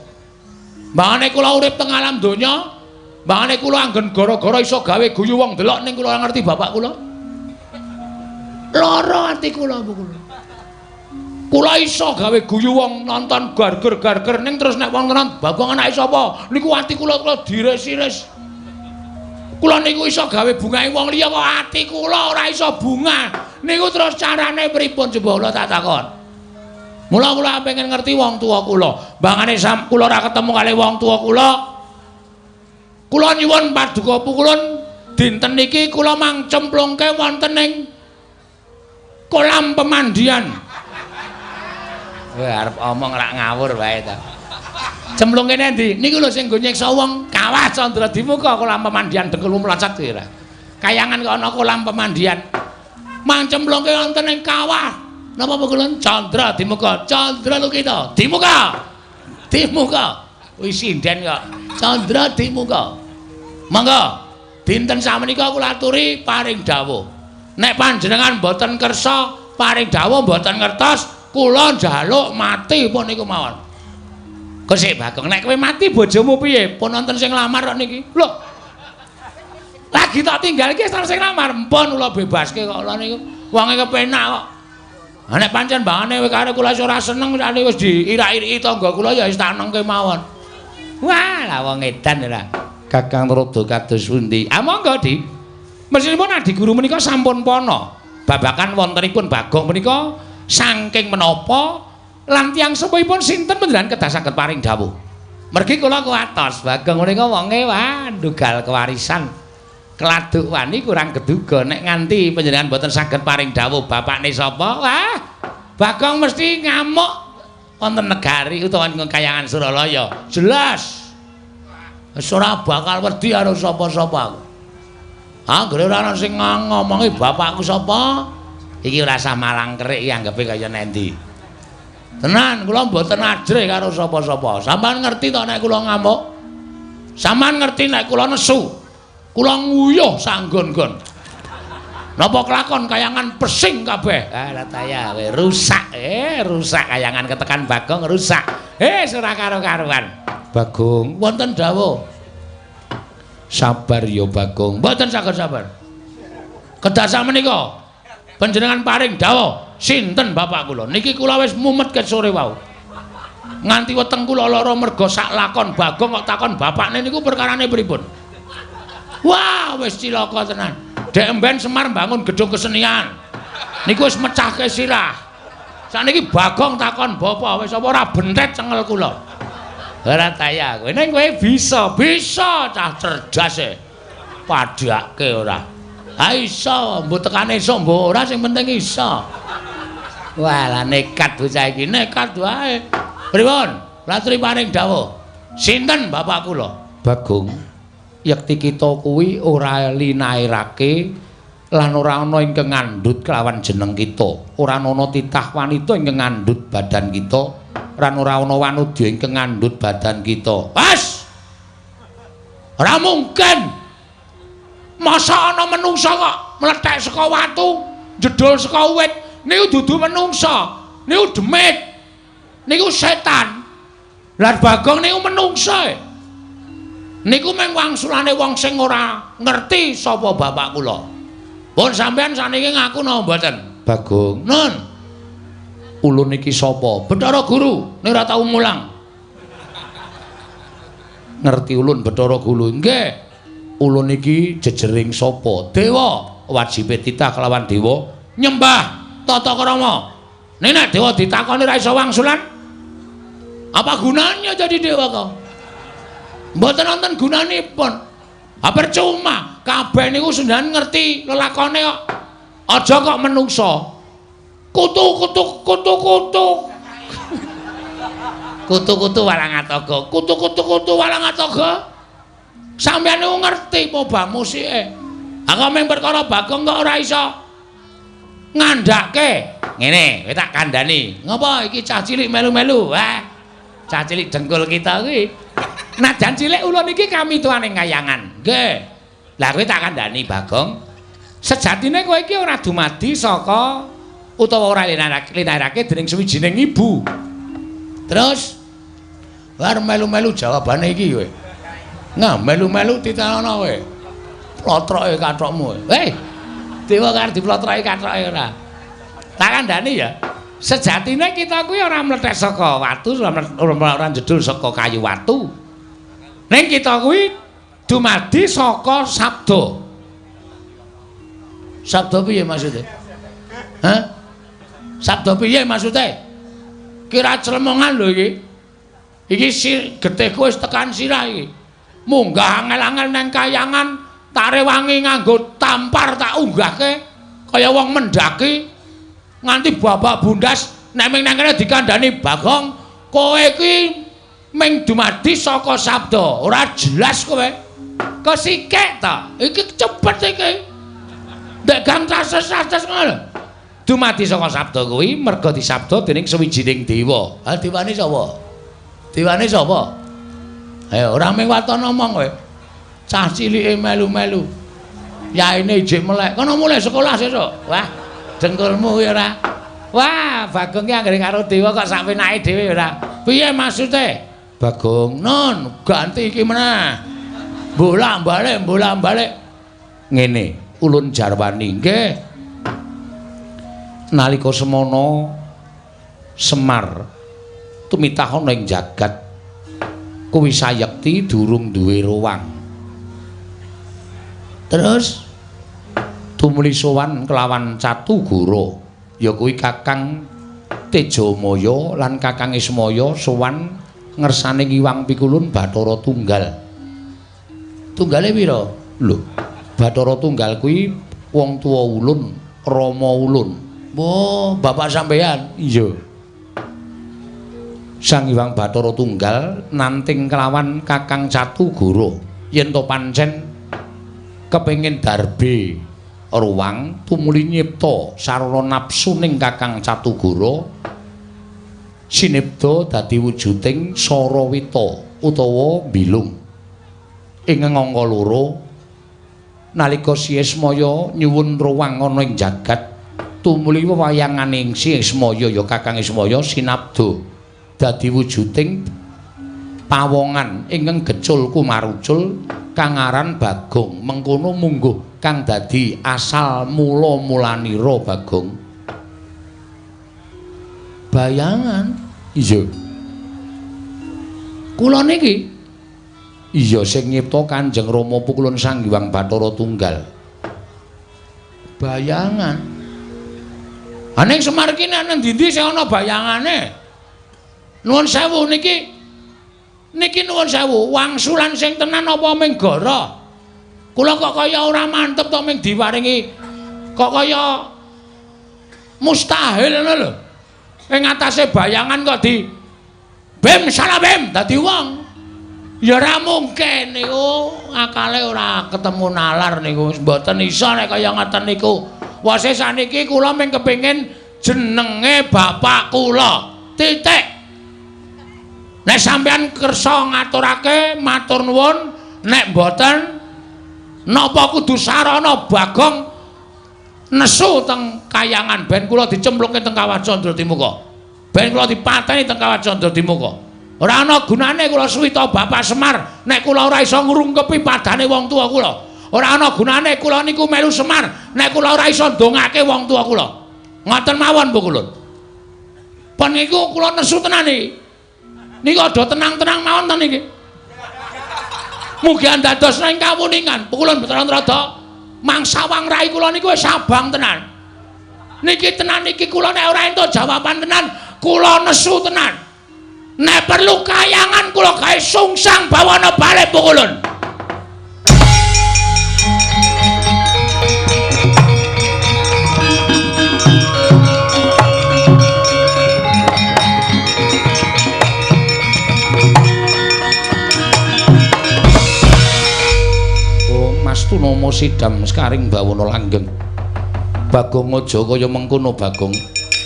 S1: Mbangane kula urip teng alam donya, mbangane kula anggen gara-gara iso gawe guyu wong delok ning kula ngerti bapak kula. Lara ati kula kula. Kula iso gawe guyu wong nonton garger-garger ning terus nek wong nonton Bagong anake sapa? Niku ati kula kula diris-iris. Kula niku iso gawe bungahe wong liya kok ati kula ora iso bunga. Niku terus carane pripun coba kula tak takon. Mula kula pengen ngerti wong tuwa kula. Mbangane kula ora ketemu kali wong tuwa kula. Kula nyuwun paduka pukulun dinten niki kula mang cemplungke wonten ing kolam pemandian. Wah, arep omong rak ngawur wae ta. Cemplungke endi? Niku lho sing nggo nyiksa wong Kawah Candra Dimuka kolam pemandian dengkul mlocot kuwi ora. Kayangan kok ana kolam pemandian. Mang cemplungke wonten ing kawah. Napa pukulun Candra Dimuka? Candra Lukita. Dimuka. Dimuka. Wis sinden kok. Candra Dimuka. Monggo dinten samenika kula aturi paring dawuh. Nek panjenengan mboten kersa paring dawuh mboten ngertos, kula njaluk mati pun niku mawon. Kok Bagong, nek kowe mati bojomu piye? Pun wonten sing nglamar kok niki. Lho. Lagi tak tinggal iki wis sing nglamar, mpun kula bebaske kok kula niku. Wonge kepenak kok. Ha nek pancen mbangane kowe karo kula ora seneng sakniki wis diirak-iriki tangga kula ya wis tak nengke mawon. Wah, lah wong edan ora. Kakang Rada kados pundi? Ah monggo, Dik. Mesinipun Adi Guru menika sampun pana. Babakan wontenipun Bagong menika saking menapa lan tiyang sepuhipun sinten panjenengan kedah saged paring dawuh. Mergi kula kuwatos Bagong menika wonge wah ndugal kewarisan. Keladuk wani kurang keduga nek nganti panjenengan mboten saged paring dawuh bapakne sapa, wah Bagong mesti ngamuk wonten negari utawa ing kayangan Suralaya. Jelas. Wis ora bakal wedi karo sapa-sapa aku. Anggere ora ana sing ngomongi bapakku sapa, iki ora usah malang kerik iki anggepe kaya nendi. Tenan kula mboten ajrih karo sapa-sapa. Sampeyan ngerti to nek kula ngamuk? Sampeyan ngerti nek kula nesu? Kula nguyuh sanggon-gon. Napa kelakon kayangan pesing kabeh? Ah lah ta ya kowe rusak. Rusak kayangan ketekan Bagong rusak. Ora karo-karuan. Bagong wonten dawuh. Sabar ya Bagong. Mboten saged sabar. Kedah samenika panjenengan paring dawuh sinten bapak kula. Niki kula wis mumet ket sore wau. Nganti weteng kula lara merga sak lakon Bagong kok takon bapakne niku perkarane pripun. Wah, wis cilaka tenan. Dek emben Semar mbangun gedung kesenian. Niku wis mecahke sirah. Sakniki Bagong takon bapak wis apa ora bentet cengel kula. Ora taya kowe. Ning kowe bisa, bisa cah cerdas e. Padhake ora. Ha iso, mbok tekane iso mbok ora sing penting iso. Wah, lah nekat bocah iki, nekat wae. Pripun? Latri paring dawuh. Sinten bapak kula? Bagong. Yekti kita kuwi ora linairake lan ora ana ingkang ngandhut kelawan jeneng kita. Ora ana titah wanita ingkang ngandhut badan kita, lan ora ana wanudya ingkang ngandhut badan kita. Pas. Ora mungkin. Masa ana menungsa kok mlethek saka watu, jedul saka wit, niku dudu menungsa, niku demit. Niku setan. Lah Bagong niku menungsa. Niku mung wangsulane wong sing ora ngerti sapa bapak kula. Pun sampean saniki ngaku napa mboten? Bagong. Nun. Ulun iki sapa? Bathara Guru, nek ora tau mulang. Ngerti ulun Bathara Guru? Nggih. Ulun iki jejering sapa? Dewa. Wajibe titah kelawan dewa nyembah tata krama. Nek nek dewa ditakoni ora iso wangsulan, apa gunanya jadi dewa kok? Mboten wonten gunanipun. Ha percuma, kabeh niku sendan ngerti lelakone kok. Aja kok menungsa. Kutu kutu kutu kutu. Kutu kutu walang atoga. Kutu kutu kutu walang atoga. Sampeyan niku ngerti pobah musike. Aku mung perkara Bagong kok ora iso ngandhake. Ngene, kowe tak kandhani. Ngopo iki cah cilik melu-melu? Wah. Cah cilik dengkul kita kuwi. Najan cilik ulun iki kami tuane kayangan. Nggih. Lah kowe tak kandhani Bagong. Sejatine kowe iki ora dumadi saka utawa ora linarake dening suwijining ibu. Terus bar melu-melu jawabane iki kowe. Nah, melu-melu titenono kowe. Plotroke kathokmu. Hei. Dewa karo diplotroke kathoke ora. Tak kandhani ya. Sejatine kita kuwi ora mlethek saka watu, ora jedul saka kayu watu. Ning kita kuwi dumadi saka sabda. Sabda piye maksude? Hah? Sabda piye maksude? Kira clemongan lho iki. Iki getihku wis tekan sirah iki. Munggah angel-angel nang kayangan, tarewangi nganggo tampar tak unggahke kaya wong mendaki nganti babak bundas nek ming nang kene dikandhani Bagong, kowe iki ming dumadi saka sabda, ora jelas kowe. Kesikek ta? Iki cepet iki. Ndek gang cases-cases ngono lho. Dumadi saka sabda kuwi merga disabda dening suwijining dewa. Ha dewane sapa? Dewane sapa? Ayo ora mung waton omong kowe. Cah cilike melu-melu. Yaine ijik melek. Kono mulih sekolah sesuk. Wah, dengkulmu kuwi ora. Wah, Bagong ki anggere karo dewa kok sak penake dhewe ora. Piye maksude? Bagong, non, ganti iki meneh. Bolak-balik, bolak-balik. Ngene, ulun jarwani nggih. Nalika semono Semar tumitah ana ing jagat kuwi sayekti durung duwe ruwang. Terus tumuli sowan kelawan Catugara, ya kuwi Kakang Tejamaya lan Kakang Ismaya sowan ngersane Ngiwang Pikulun Bathara Tunggal. Tunggale pira? Lho, Bathara Tunggal kuwi wong tuwa ulun, rama ulun. Oh, bapak sampeyan? Iya. Sang Hyang Bathara Tunggal nanting kelawan Kakang Catugara yen to pancen kepengin darbe ruwang tumuli nyipta sarana nafsu ning Kakang Catugara sinipta dadi wujuding Sarawita utawa Bilung. Ing angka loro nalika Si Ismaya nyuwun ruwang ana ing jagat tumuli wewayanganing Si Ismaya ya Kakang Ismaya sinabda dadi wujuding pawongan ingkang gecul kumarucul kang aran Bagong. Mengkono mungguh kang dadi asal mula-mulanira Bagong. Bayangan? Iya. Kula niki? Iya, sing nyipta Kanjeng Rama Pukulun Sang Hyang Bathara Tunggal. Bayangan. Ha ning Semar iki nek nang ndi-ndi sing ana bayangane? Nuwun sewu niki, niki nuwun sewu, wangsulan sing tenan apa ming gara? Kula kok kaya ora mantep to ming diwaringi kok kaya mustahil ngono lho. Ing atase bayangan kok di bim salah bim dadi wong. Ya ora mungkin niku, akale ora ketemu nalar niku, mboten iso nek kaya ngoten niku. Wase saniki kula ming kepengin jenenge bapak kula. Titik. Nek sampeyan kersa ngaturake matur nuwun, nek mboten napa kudu sarana Bagong nesu teng kayangan ben kula dicemplungke teng Kawah Candradimuka. Ben kula dipateni teng Kawah Candradimuka. Ora ana gunane kula suwita Bapak Semar nek kula ora iso ngrungkepi padane wong tuwa kula. Ora ana gunane kula niku melu Semar nek kula ora iso ndongake wong tuwa kula. Ngoten mawon Bu Kulun. Pun niku kula nesu tenan iki. Niku aja tenang-tenang mawon to niki. Mugi andados ing kawuningan. Pukulun Bathara Narada mangsawang rai kula niku wis abang tenan. Niki tenan niki kula nek ora entuk jawaban tenan, kula nesu tenan. Nek perlu kayangan kula gawe sungsang bawana balik Pukulun. Rama sidam sekaring bawana langgeng. Bagong aja kaya mengkono Bagong.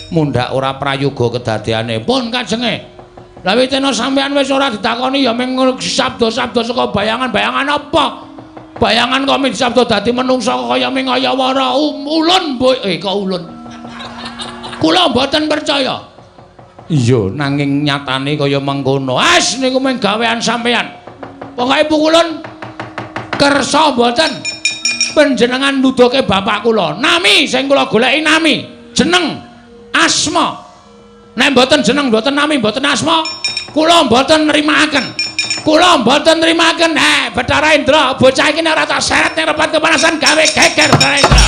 S1: Mundhak ora prayoga kedadeane. Pun kajenge. Lah witena sampean wis ora ditakoni ya mung sabda-sabda saka bayangan-bayangan apa? Bayangan kok mung sabda dadi menungsa kaya mung kaya wara ulun kok ulun. Kula mboten percaya. Iya, nanging nyatane kaya mengkono. As niku mung gawean sampean. Pokoke pukulun kersa mboten panjenengan nuduhke bapak kula. Nami sing kula goleki nami, jeneng, asma. Nek mboten jeneng, mboten nami, mboten asma, kula mboten nrimakaken. Kula mboten nrimakaken. Bathara Indra, bocah iki nek ora tak seret ning repat kepanasan gawe geger Bathara Indra.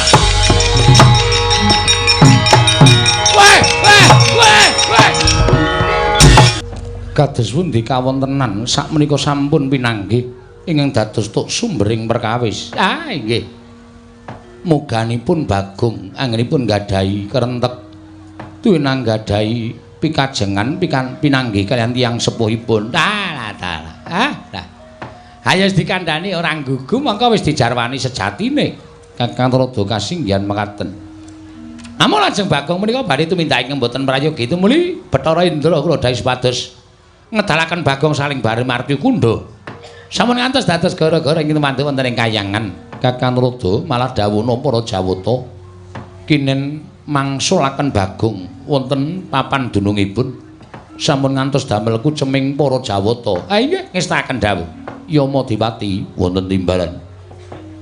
S1: Weh, weh, weh, weh. Kados pundi kawontenan sakmenika sampun pinanggih ingkang dados tuk sumbering perkawis. Ah, inggih. Muganipun Bagong anggenipun nggadahi kerentek tuwinang nggadahi pikajengan pinanggih kaliyan tiyang sepuhipun. Dalah, dalah. Ah, lah. Ayo dikandhani ora gugu mongko wis dijarwani sejatine. Kakang Tuladha kasinggihan mekaten. Namung lajeng Bagong menika badhe tumindak ingkang boten prayogi tumuli Bathara Indra kula dawuh supados ngedalaken Bagong saling bare marti kundha. Sampun ngantos dados gara-gara ing tumantu wonten ing kayangan. Kakang Tuladha malah dawuhna para Jawata kinen mangsulaken Bagong wonten papan dunungipun. Sampun ngantos damel kuceming para Jawata. Ah inggih ngestakaken dawuh. Yama Dipati wonten timbalan.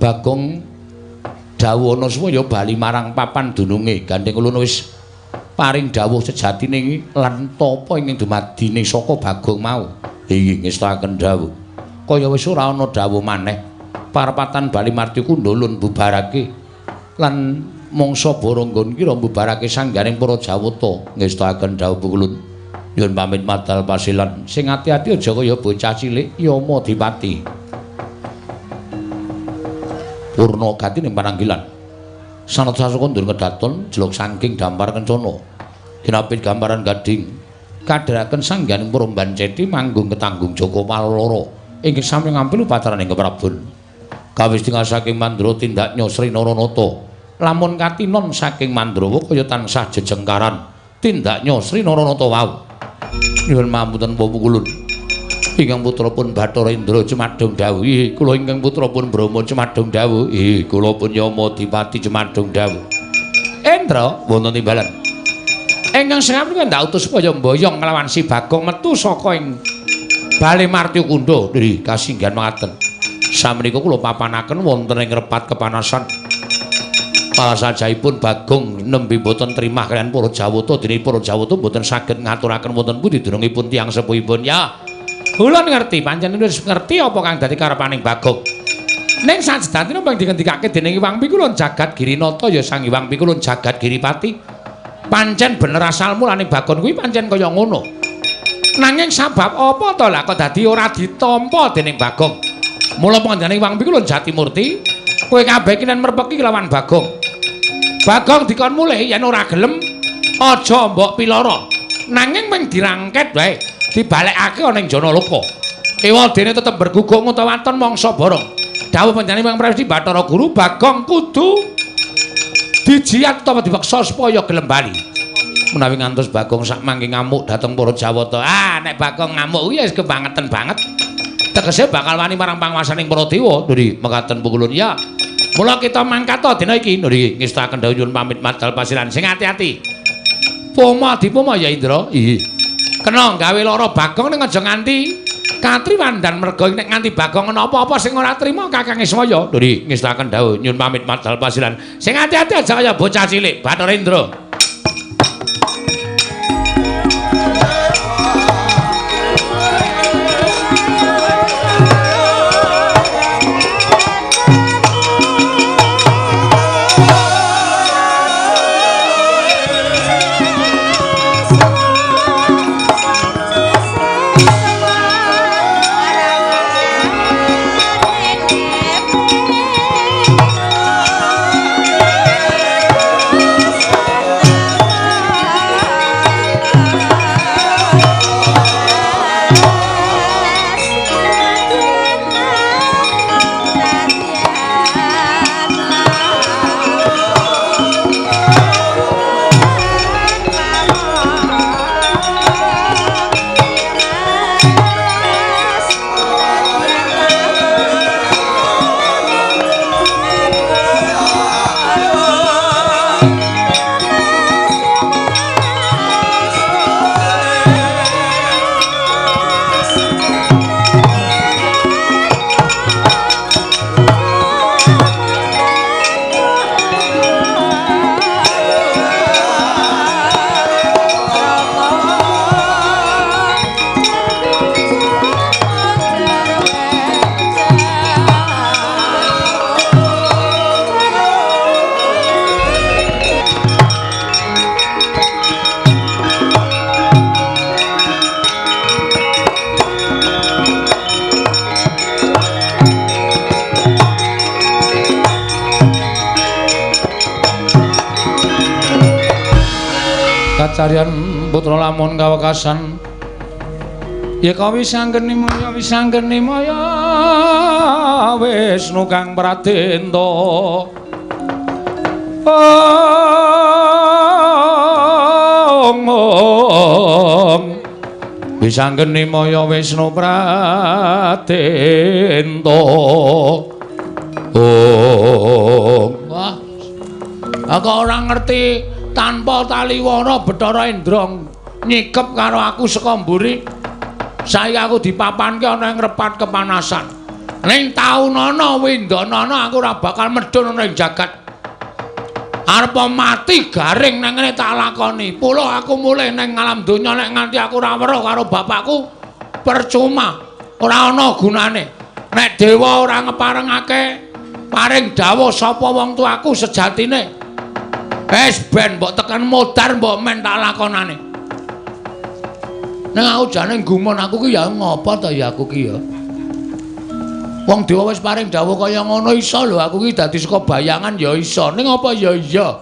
S1: Bagong dawuhana supaya bali marang papan dununge. Gandeng ulun wis paring dawuh sejatine lan tapa ingkang dumadine saka Bagong mau. Inggih ngestakaken dawuh. Kaya wis ora ana dawuh maneh. Parapatan bali marti kundha ulun bubarake lan mangsa baranggon kira mbubarake sanggaring para Jawata. Ngestakaken dawuh ulun. Nyuwun pamit madal pasilan. Sing ati-ati aja kaya bocah cilik Yama Dipati. Purna gati ning pananggilan. Sanad sasuka ndur kedaton jelok saking dampar kencana. Kinapit gambaran gading kadheraken sangganing para banceti manggung ketanggung Jaka Paloro ingkang sami ngampil upacaraning keprabon. Kawis tinggal saking Mandra tindak Sri Naranata. Lamun katinon saking Mandrawa kaya tansah jejengkaran tindak Sri Naranata wau. Nyuwun pamunten pukulun. Ingkang putra pun Bathara Indra cumadung dawuh. Kula ingkang putra pun Brahma cumadung dawuh. Kula pun Yama Dipati cumadung dawuh. Indra wonten timbalan. Ingkang sengap menika ndak utus supaya mboyong nglawan si Bagong metu saka ing Bale Martya Kundha. Nggih, kasinggihan mangaten. Samenika kula papanaken wonten ing repat kepanasan. Palasajahipun Bagong nembe boten trimah kaliyan para Jawata, dene para Jawata boten saged ngaturaken wonten pundi dunungipun tiyang sepuhipun. Ya, kula ngerti, pancen wis ngerti apa kang dadi karepaning Bagong. Ning sajatine ping dingendikake dening Hyang Pikulun Jagat Girinata ya Sang Hyang Pikulun Jagat Giripati. Pancen bener asal mulane Bagong kuwi pancen kaya ngono. Nanging sabab apa to lah kok dadi ora ditampa dening Bagong? Mula panjenengane Hyang Pikulun Jatimurti, kowe kabeh kinen merpeki lawan Bagong. Bagong dikon mulih yen ora gelem aja mbok piloro. Nanging mung dirangket wae, dibalekake ana ing Janaloka. Ewadene tetep berguguk ngutawaton mangsa barang. Dawuh panjenengan Hyang Presti Bathara Guru, Bagong kudu dijiat utawa dipaksa supaya gelem bali. Menawi ngantos Bagong sak mangke ngamuk dhateng para Jawata. Ah, nek Bagong ngamuk kuwi wis kebangetan banget. Tegese bakal wani marang panguwasaning para dewa. Nggih, mekaten pukulun ya. Mula kita mangkat dina iki. Nggih, ngestakaken dawuh nyuwun pamit madal pasiran. Sing ati-ati. Poma dipoma ya Indra. Nggih. Kena gawe lara Bagong ning aja nganti katriwandan merga nek nganti Bagong ana apa-apa sing ora trima Kakang Ismaya. Nggih, ngestakaken dawuh nyuwun pamit madal pasiran. Sing ati-ati aja kaya bocah cilik Bathara Indra.
S2: Thank you.
S1: Kacaryan putra lamun kawekasan ya kawi sanggeni maya wisanggeni maya Wisnu kang pradenta. Ong ong wisanggeni maya Wisnu pradenta. Ong. Wah, aku ora ngerti tanpa taliwana Bathara Indra nyikep karo aku saka mburi. Saiki aku dipapanke ana ing repat kepanasan. Ning taunana windanana aku ora bakal medhun ana ing jagat. Arep mati garing nang ngene tak lakoni. Puluh aku mulih ning alam donya nek nganti aku ora weruh karo bapakku percuma, ora ana gunane. Nek dewa ora ngeparengake paring dawuh sapa wong tuaku sejatine. Wis ben mbok tekan modar mbok men tak lakonane. Ning aku jane gumun aku ki ya ngopo to ya aku ki ya. Wong dewa wis paring dawuh kaya ngono iso lho aku ki dadi saka bayangan ya iso. Ning apa ya iya.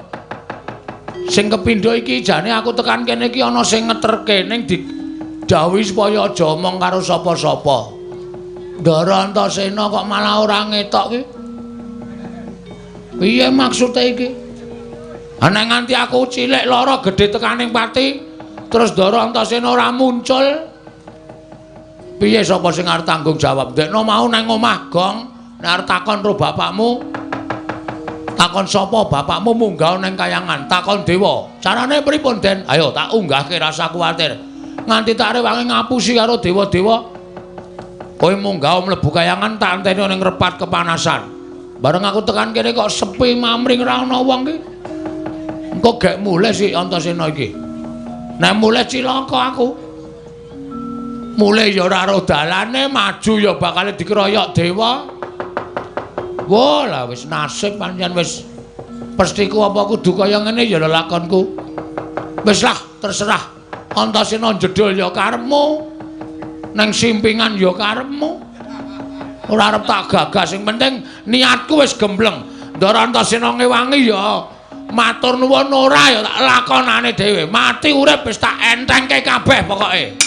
S1: Sing kepindho iki jane aku tekan kene iki ana sing ngeterke ning didhawuhi supaya aja omong karo sapa-sapa. Ndara Antasena kok malah ora ngetok ki. Piye maksude iki? Ana nganti aku cilik lara gedhe tekaning pati terus Ndara Antasena ora muncul. Piye sapa sing arep tanggung jawab? Ndekno mau nang omah gong, nek arep takon karo bapakmu, takon sapa bapakmu munggah nang kayangan, takon dewa. Carane pripun, Den? Ayo tak unggahke rasa kuwatir. Nganti tak rewangi ngapusi karo dewa-dewa. Kowe munggah mlebu kayangan tak enteni ning repat kepanasan. Bareng aku tekan kene kok sepi mamring ora ana wong ki. Engko gek mulih si Antasena iki. Nek mulih cilaka aku. Mulih ya ora ro dalane, maju ya bakal dikeroyok dewa. Wah, lah wis nasib pancen wis pestiku apa kudu kaya ngene ya lelakonku. Wis lah, terserah. Antasena jedul ya karepmu. Nang simpingan ya karepmu. Ora arep tak gagas, sing penting niatku wis gembleng. Ndara Antasena ngewangi ya matur nuwun ora ya tak lakonane dhewe. Mati urip wis tak entengke kabeh pokoke.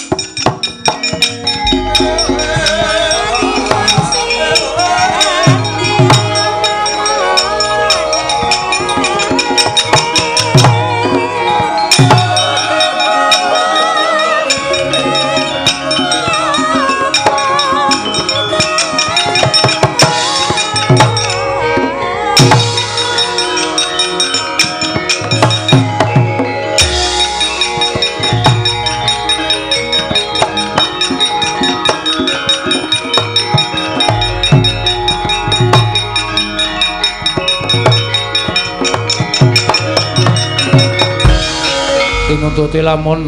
S1: Tinututi lamun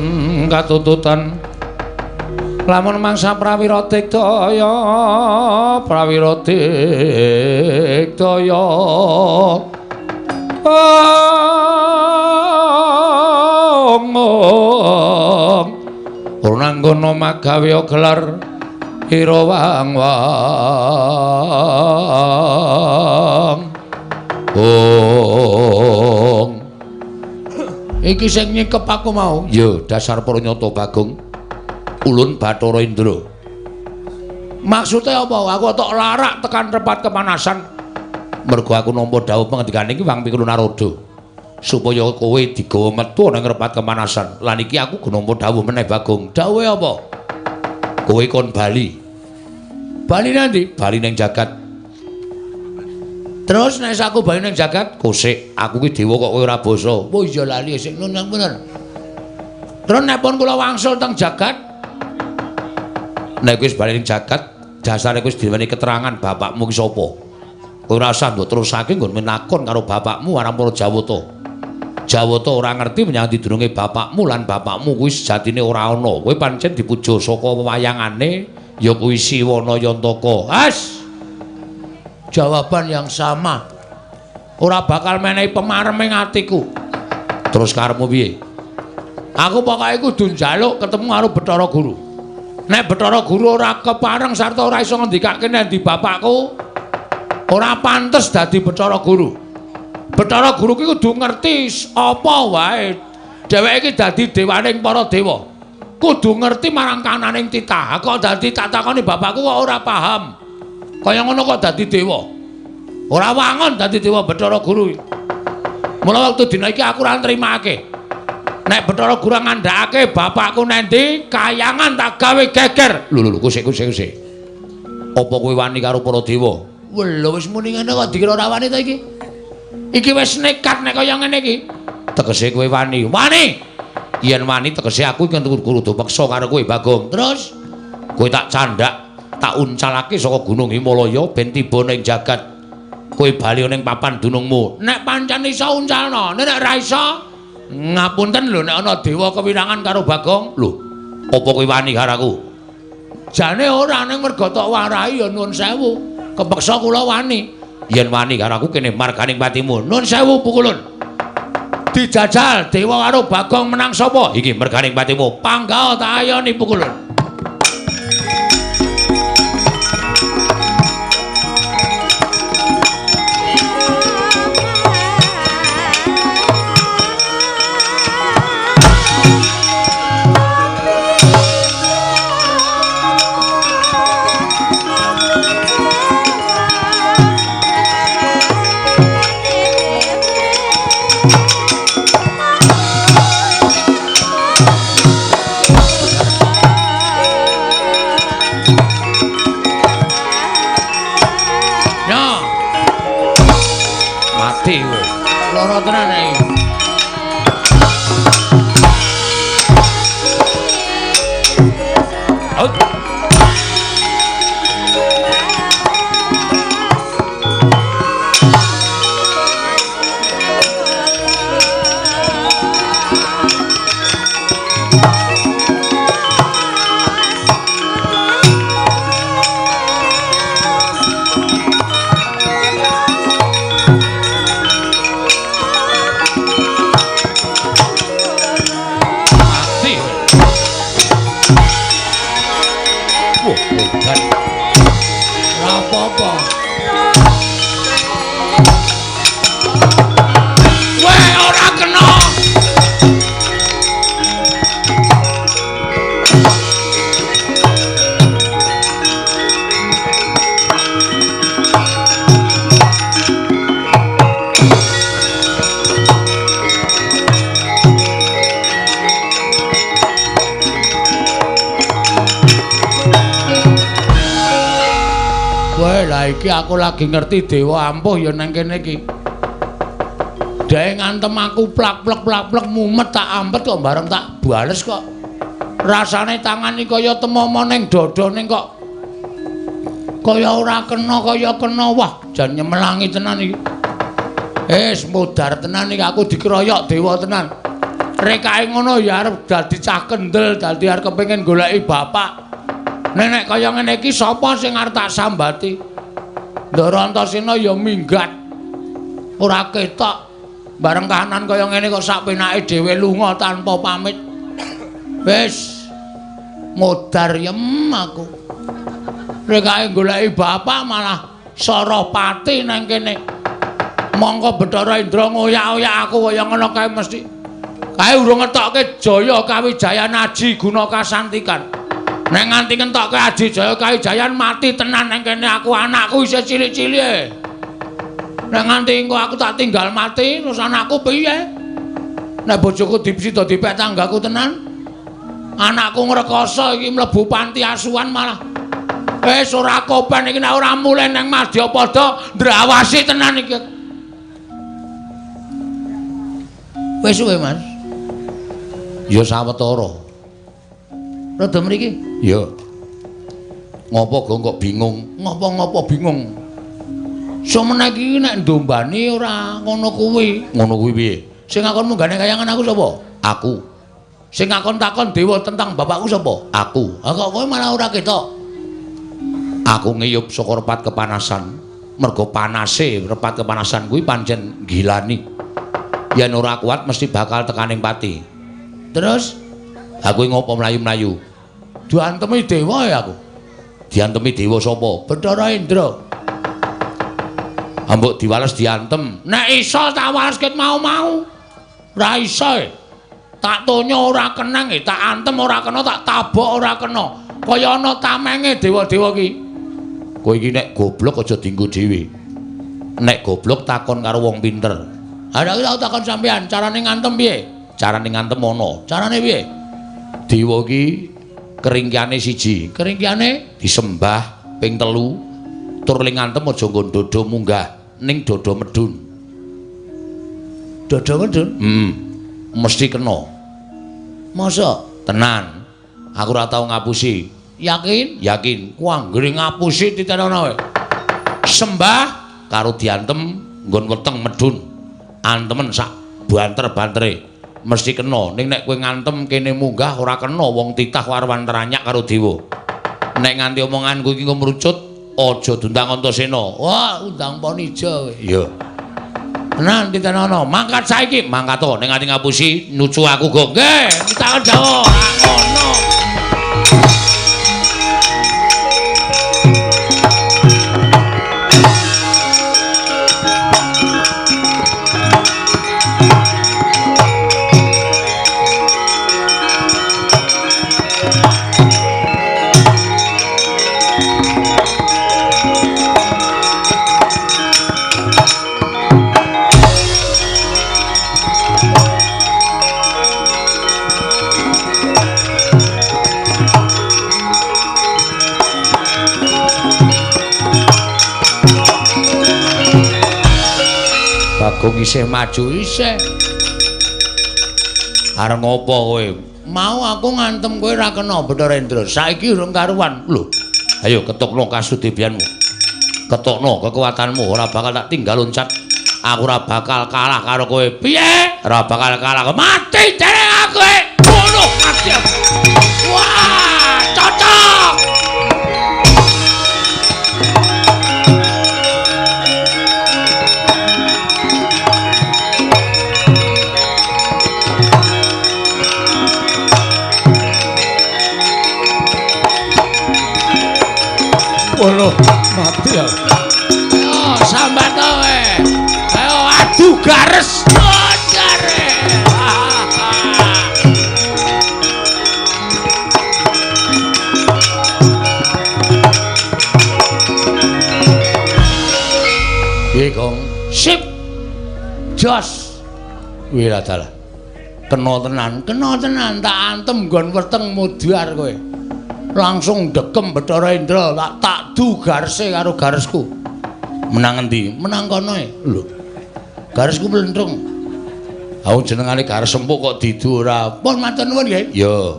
S1: katututan lamun mangsa prawira digdaya prawira digdaya ong ora magawe gelar ira wang wang ong. Iki sing nyikep aku mau. Ya, dasar pranyata Bagong. Ulun Bathara Indra. Maksude apa? Aku tok larak tekan repat kepanasan. Mergo aku nampa dawuh pengendikane iki Wang Pikul Narada. Supaya kowe digawa metu nang repat kepanasan. Lan iki aku nampa dawuh meneh Bagong. Dawuhe apa? Kowe kon bali. Bali nang ndi? Bali nang jagat. Terus nek aku bali nang jagat, kosek aku ki dewa kok kowe ora basa. Oh iya lali sik nun bener. Terus nek pun kula wangsul teng jagat, nek wis bali ning jagat, dasare wis diweni keterangan bapakmu ki sapa. Kowe ora usah mbok terusake nggon menakon karo bapakmu marang para Jawata. Jawata ora ngerti menyang didurunge bapakmu lan bapakmu kuwi sejatine ora ana. Kowe pancen dipuja saka wewayangane ya kuwi Siwana Yantaka. As. Jawaban yang sama. Ora bakal menehi pemarem ing atiku. Terus karepmu piye? Aku pokoke kudu njaluk ketemu karo Bathara Guru. Nek Bathara Guru ora kepareng sarta ora iso ngendikake nek ndi bapakku, ora pantes dadi Bathara Guru. Bathara Guru ki kudu ngerti apa wae Dheweke iki dadi dewaning para dewa. Kudu ngerti marang kananing titah. Kok dadi tak takoni bapakku kok ora paham. Kaya ngono kok dadi dewa. Ora wangun dadi dewa Bathara Guru. Mula wektu dina iki aku ora nrimake. Nek Bathara Guru ngandhakake bapakku nendi, kayangan tak gawe geger. Lho lho kusik kusik kusik. Apa kowe wani karo para dewa? Lho wis muni ngene kok dikira ora wani ta iki? Iki wis nekat nek kaya ngene iki. Tegese kowe wani. Wani. Yen wani tegese aku iki kudu peksa karo kowe Bagong. Terus kowe tak candhak, tak uncalake saka Gunung Himalaya ben tiba ning jagat. Kowe bali ning papan dunungmu. Nek pancen iso uncalno, nek ora iso ngapunten lho nek ana dewa kewirangan karo Bagong. Lho, apa kowe wani karo aku? Jane ora, ning merga tok warahi ya nuwun sewu. Kepeksa kula wani. Yen wani karo aku kene marganing patimu. Nuwun sewu pukulun. Dijajal dewa karo Bagong menang sapa? Iki merganing patimu. Panggah tak ayoni pukulun. Iki aku lagi ngerti dewa ampuh ya nang kene iki. Dhek ngantem aku plak-plek plak-plek mumet tak ampet kok bareng tak bales kok. Rasane tangan iki kaya temomo ning dada ning kok kaya ora kena kaya kena. Wah, jan nyemelangi tenan iki. Wis mudhar tenan iki aku dikeroyok dewa tenan. Rekake ngono ya arep dadi cah kendel, dadi arep kepengin goleki bapak. Nek kaya ngene iki sapa sing arep tak sambati? Ndara Antasena ya minggat. Ora ketok. Bareng kahanan kaya ngene kok sak penake dhewe lunga tanpa pamit. Wis modar yem aku. Rekake goleki bapak malah Sarapati nang kene. Mongko Bathara Indra ngoyak-oyak aku kaya ngono kae mesti. Kae urung ngetokke Jaya Kawijayan Aji Guna Kasantikan. Nek nganti ngentokke Aji Jaya Kawijayan mati tenan nang kene aku, anakku isih cilik-cilik. Nek nganti engko aku tak tinggal mati terus anakku piye? Nek bojoku dipsida dipek tanggaku tenan. Anakku ngrekoso iki mlebu panti asuhan malah. Wis ora kopen iki nek ora mulih nang Madyapada ndrawasi tenan iki. Wis suwe, Mas. Ya sawetara. Rada mriki? Ya. Ngopo gong kok bingung? Ngopo-ngopo bingung. Semene iki nek ndombani ora ngono kuwi. Ngono kuwi piye? Sing ngakon munggane kayangan aku sapa? Aku. Sing ngakon takon dewa tentang bapakku sapa? Aku. Ha kok kowe malah ora ketok. Aku ngiyup saka repat kepanasan. Mergo panase repat kepanasan kuwi pancen gilani. Yen ora kuat mesti bakal tekaning pati. Terus aku ngopo mlayu-mlayu? Diantemi dewa ya aku. Diantemi dewa sapa? Bathara Indra. Ambok diwales diantem. Nek iso tak wales ket mau-mau. Ora iso. Tak tonya ora kenang, tak antem ora kena, tak tabok ora kena. Kaya ana tamenge dewa-dewa ki. Kowe iki nek goblok aja dienggo dhewe. Nek goblok takon karo wong pinter. Ha nek tak takon sampean, carane ngantem piye? Carane ngantem ana. Carane piye? Dewa ki keringkiane siji, keringkiane disembah ping 3, tur ling ngantem aja nggon dodo munggah, ning dodo medun. Dodo medun? Mesti kena. Masa? Tenan. Aku ora tau ngapusi. Yakin? Yakin. Ku anggere ngapusi titenono kowe. Sembah karo diantem nggon weteng medun. Antemen sak banter-bantere. Mesti kena. Ning nek kowe ngantem kene munggah ora kena, wong titah warwan teranyak karo dewa. Nek nganti omonganku iki ngrucut, aja diundang Antasena. Wah, undang Ponija kowe. Iya. Tenan titenono, mangkat saiki, mangkat to nek nganti ngapusi nucu aku go. Nggih, takon Jawa, ora ngono. Bagong isih maju isih. Arep ngopo kowe? Mau aku ngantem kowe ora kena Bathara Indra. Saiki urung karuan. Lho, ayo ketokno kasudebianmu. Ketokno kekuatanmu, ora bakal tak tinggal loncat. Aku ora bakal kalah karo kowe. Piye? Ora bakal kalah. Mati dhewe aku. Ngono mati aku. Wah, cocok.
S2: Waduh, mati ya.
S1: Ayo sambat kowe. Ayo adu gares. Gare. Piye, Gong? Sip. Jos. Wih dalah. Kena tenan tak antem nggon weteng mudhar kowe. Langsung dekem Bathara Indra, tak du garese karo garesku. Menang endi? Menang kono e. Lho. Garesku mlentrung. Aku jenengane gares empuk kok didu ora. Pun matur nuwun nggih. Ya.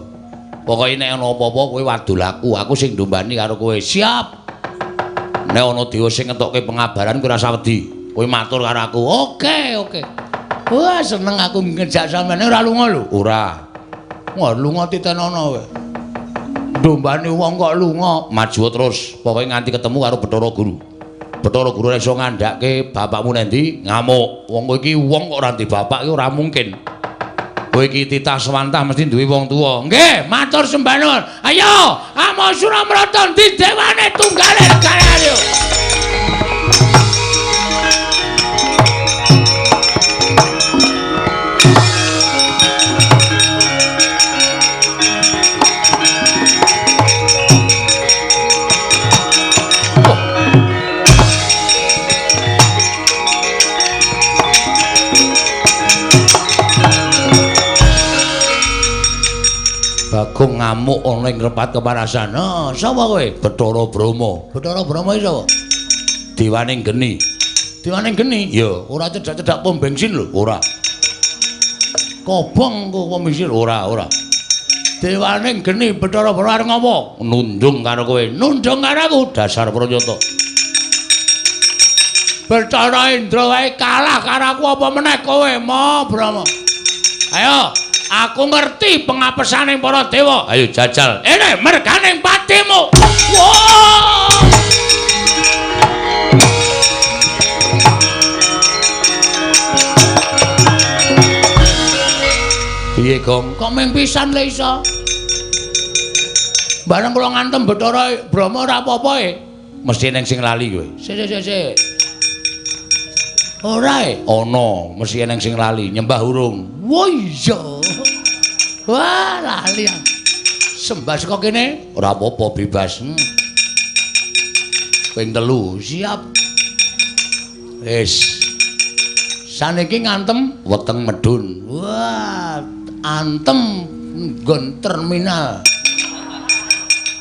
S1: Pokoke nek ana apa-apa kowe wadul aku, aku sing ndombani karo kowe. Siap. Nek ana dewa sing ngetokke pengabaran kowe ora usah wedi. Kowe matur karo aku. Oke, oke. Wah, seneng aku ngejak sampeyan ora lunga lho. Ora. Wah, lunga titenono kowe. Dombane wong kok lunga, maju terus. Pokoke nganti ketemu karo Bathara Guru. Bathara Guru ora iso ngandhake bapakmu nendi, ngamuk. Wong kowe iki wong kok ora ndek bapak iki ora mungkin. Kowe iki titah sewantah mesti duwe wong tuwa. Nggih, matur sembah nuwun. Ayo, Amasura mrata ndi dewane tunggale regane ayo. Bagong ngamuk ana ing repat kepanasan. "Ha, sapa kowe?" "Bathara Brahma." "Bathara Brahma iki sapa?" "Dewaning geni." "Dewaning geni?" "Ya, ora cedhak-cedhak pom bensin lho." "Ora." "Kobong kok pom bensin?" "Ora, ora." "Dewaning geni Bathara Brahma arep ngopo?" "Nundung karo kowe." "Nundung karo aku?" "Dasar pranyata." Bathara Indra wae kalah karo aku apa meneh kowe, Ma Brahma. Ayo, aku ngerti pengapesaning para dewa. Ayo jajal. Ini merganing patimu. Wah! Piye, Gong? Kok mung pisan le iso? Bareng kula ngantem Bathara Brahma ora apa-apa e. Mesti eneng sing lali kowe. Sik sik sik. Ora e? Ana, mesti eneng sing lali, nyembah urung. Wah iya. Wah, lali. Sembah saka kene ora apa-apa bebas. Ping 3 siap. Wis. Saniki ngantem weteng medun. Wah, antem nggon terminal.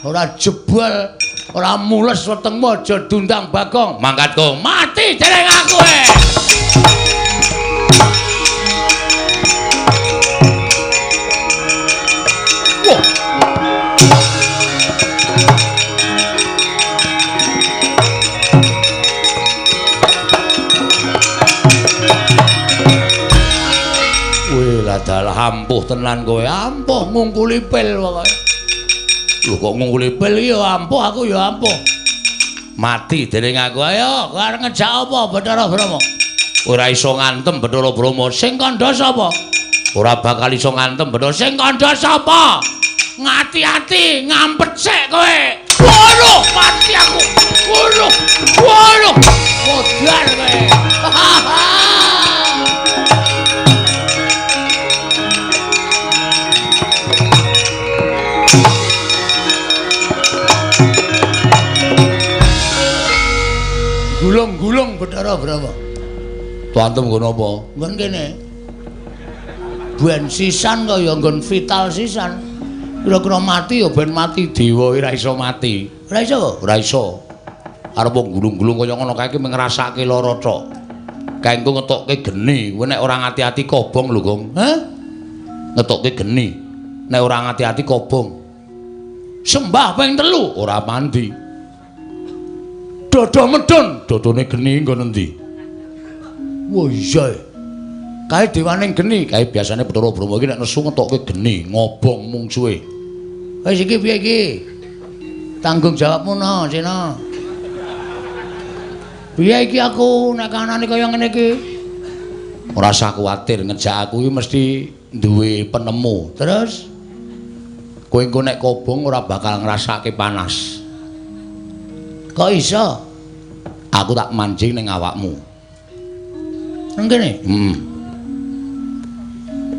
S1: Ora jebol, ora mules wetengmu aja dundang Bagong. Mangkat kok mati dereng aku. Wah. Wih, dalah ampuh tenan kowe. Ampuh ngungkuli pil pokoke. Lho kok ngungkuli pil iki ya ampuh, aku ya ampuh. Mati dening aku. Ayo, kowe arep ngejak apa Bathara Brahma? Ora iso ngantem Bathara Brahma. Sing kandha sapa? Ora bakal iso ngantem Bathara. Sing kandha sapa? Ngati-ati, ngampet sik kowe. Waduh, mati aku. Waduh. Waduh. Modar kowe. Gulung-gulung Bathara Brahma. Tuantem nggon apa? Nggon kene. Ben sisan kaya nggon vital sisan. Kira-kira mati ya ben mati dewa ora iso mati. Ora iso? Ora iso. Arep gulung-gulung kaya ngono kae iki ngrasake lara tok. Kae engko ngetokke geni, kowe nek ora ngati-ati kobong lho, Gong. Hah? Ngetokke geni. Nek ora ngati-ati kobong. Sembah ping 3 ora mandi. Dodo medun, dodone geni nggon endi? Wah iya. Kae dewaning geni, kae biasane Bathara Brahma iki nek nesu ngetokke geni, ngobong mungsuhe. Wis iki piye iki? Tanggung jawabmu no, Sena. Piye iki aku nek kanane kaya ngene iki? Ora usah kuwatir, ngejak aku iki mesti duwe penemu. Terus kowe engko nek kobong ora bakal ngrasake panas. Kok iso? Aku tak mancing ning awakmu. Nang kene? Heeh.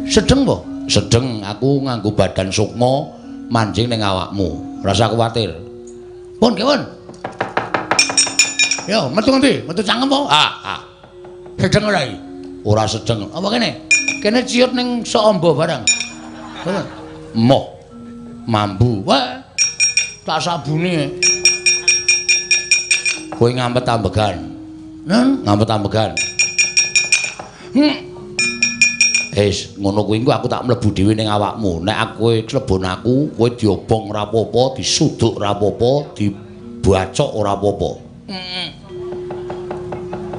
S1: Sedeng po? Sedeng, aku nganggo badan sukma mancing ning awakmu. Ora usah kuwatir. Pun, kewon. Yo, metu ngendi? Metu cangkem po? Ah, ah. Sedeng ora iki? Ora sedeng. Apa kene? Kene ciut ning sok amba barang. Moh. Mambu. Wah. Tak sabune. Kowe ngampet ambegan. Nen, ngampet ambegan. Wis, ngono kuwi engko aku tak mlebu dhewe ning awakmu. Nek aku klebon aku, kowe diobong ora apa-apa, disuduk ora apa-apa, dibacok ora apa-apa.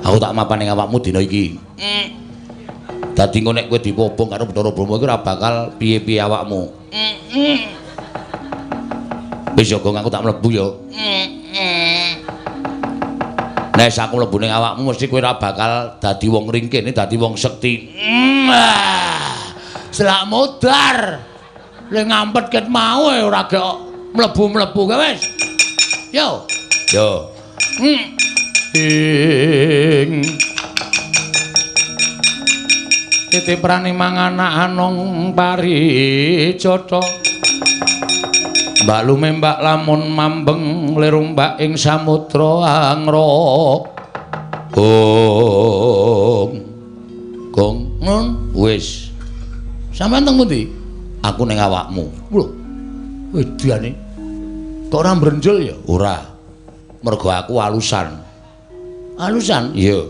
S1: Aku tak mapan ning awakmu dina iki. Dadi engko nek kowe dipobong karo Bathara Brahma iki ora bakal piye-piye awakmu. Wis ya, Gong, aku tak mlebu ya. Nek aku mlebu ning awakmu mesti kowe ora bakal dadi wong ringkih, dadi wong sekti. Selak modar. Le ngampet ket mau ora gek mlebu-mlebu kae wis. Yo. Yo. Ing titi prani manganak anong paricotha. Mbak lumembak lamun mambeng lirumbak ing samudra angra. Gong. Gong, ngun wis. Sampeyan teng pundi? Aku ning awakmu. Lho. Wedane. Kok ora mbrenjul ya? Ora. Mergo aku alusan. Alusan? Iya.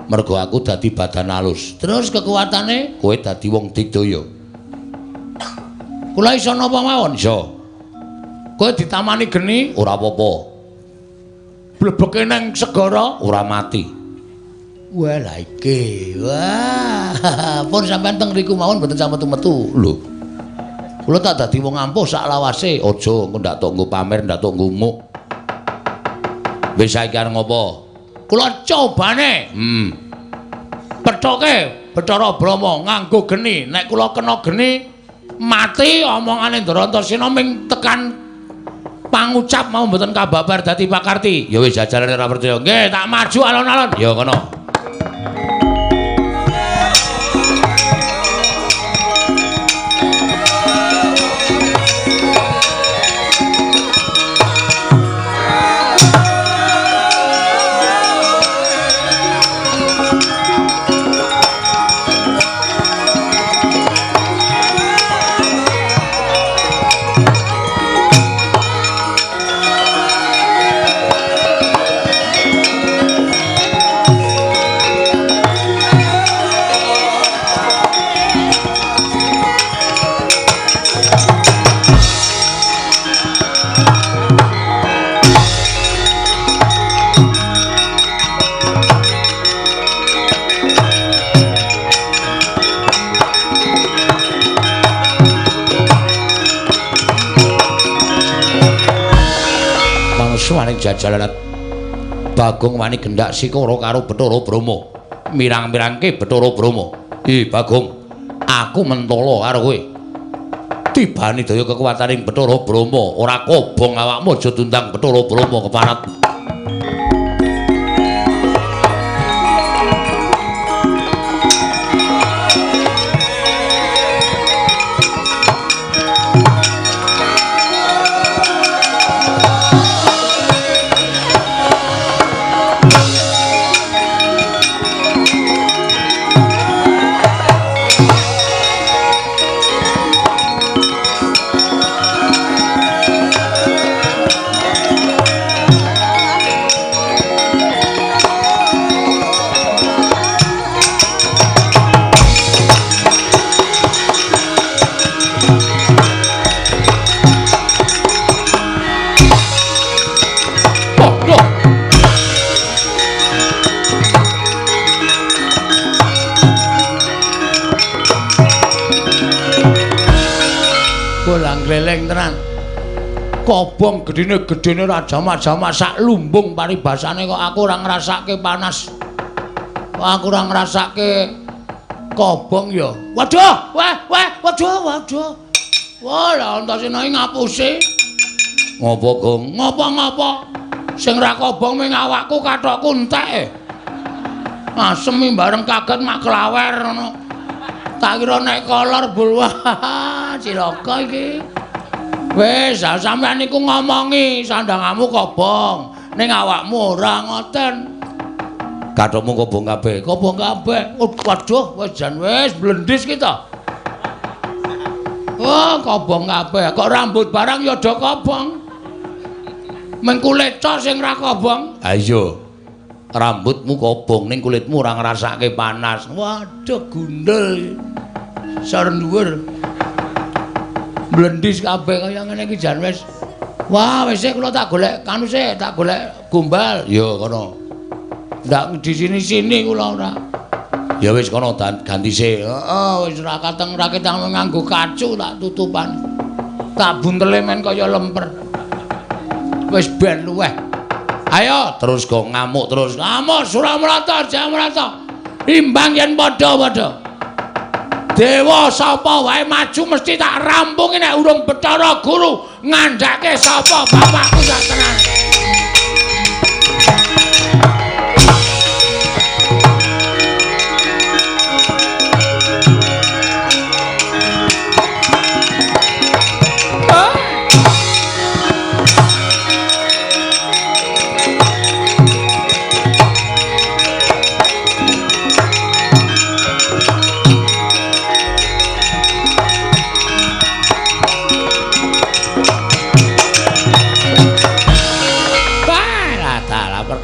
S1: Mergo aku dadi badan alus. Terus kekuatane kowe dadi wong digdaya. Kula iso napa mawon? Iso. Kowe ditamani geni ora apa-apa. Blebeke nang segara ora mati. Wah lha iki. Wah, pun sampean teng riku mawon mboten sampe metu-metu. Lho. Kula tak dadi wong ampuh sak lawase. Aja engko ndak tok nggo pamer, ndak tok nggo muk. Wis saiki arep ngopo? Kula cobane. Pethoke Bathara Brahma nganggo geni. Nek kula kena geni mati omongane Ndrantasena ming tekan pangucap mau mboten kababar dadi pakarti. Ya wis jajalane ora percaya. Nggih, tak maju alon-alon. Ya kono. Suksmaning jajalalat. Bagong wani gendak sikara karo Bathara Brahma. Mirang-mirangke Bathara Brahma. "Ih, Bagong, aku mentala karo kowe. Tibani daya kekuwataning Bathara Brahma, ora kobong awakmu aja tundang Bathara Brahma keparat."
S2: Gleleng tenan.
S1: Kobong gedene-gedene ra jamak-jamak sak lumbung paribasane kok aku ora ngrasake panas. Kok aku ora ngrasake kobong ya. Waduh, wah, wah, waduh, waduh. Wah, lah Antasena iki ngapusi. Ngopo, Gong? Ngopo-ngopo? Sing ra kobong ming awakku kathokku entek. Asem bareng kaget mak klawer ngono. Tak kira nek kolor bul, wah, cilaka iki. Wis, sampean niku ngomongi sandangamu kobong, ning awakmu ora ngoten. Kathokmu kobong kabeh, kobong kabeh. Waduh, wis jan wis blendis kita. Wah, kobong kabeh. Kok rambut barang ya do kobong. Meng kulit tok sing ra kobong. Ha iya. Rambutmu kobong ning kulitmu ora ngrasake panas. Waduh, gundul. Sor dhuwur. Blendis kabeh kaya ngene iki jan wis. Wah, wis kula tak golek kanu sik, tak golek gombal. Ya kono. Ndak di sini-sini kula ora. Ya wis kono ganti sik. Heeh, wis ora kateng ra ketang nganggo kacu tak tutupan. Tak buntele men kaya lemper. Wis ben luweh. Ayo terus kok ngamuk terus. Ngamuk Suramrata, Jamrata. Imbang yen padha-padha. Dewa sapa wae maju mesti tak rampungi nek urung Bathara Guru ngandhake sapa bapakku sak tenan.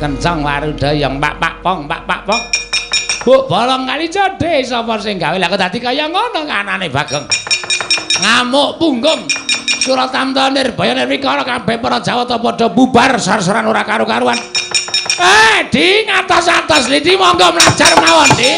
S1: Kencang waruda yang pak pak pong pak pak pong. Bu bolong kali jodhe sapa sing gawe lah kok dadi kaya ngono kanane Bagong. Ngamuk punggung. Suratamta Nirbaya Nirwikara kabeh para Jawata padha bubar sar-saran ora karu-karuan. Di ngatos-atos lidi monggo mlajar mawon, Di.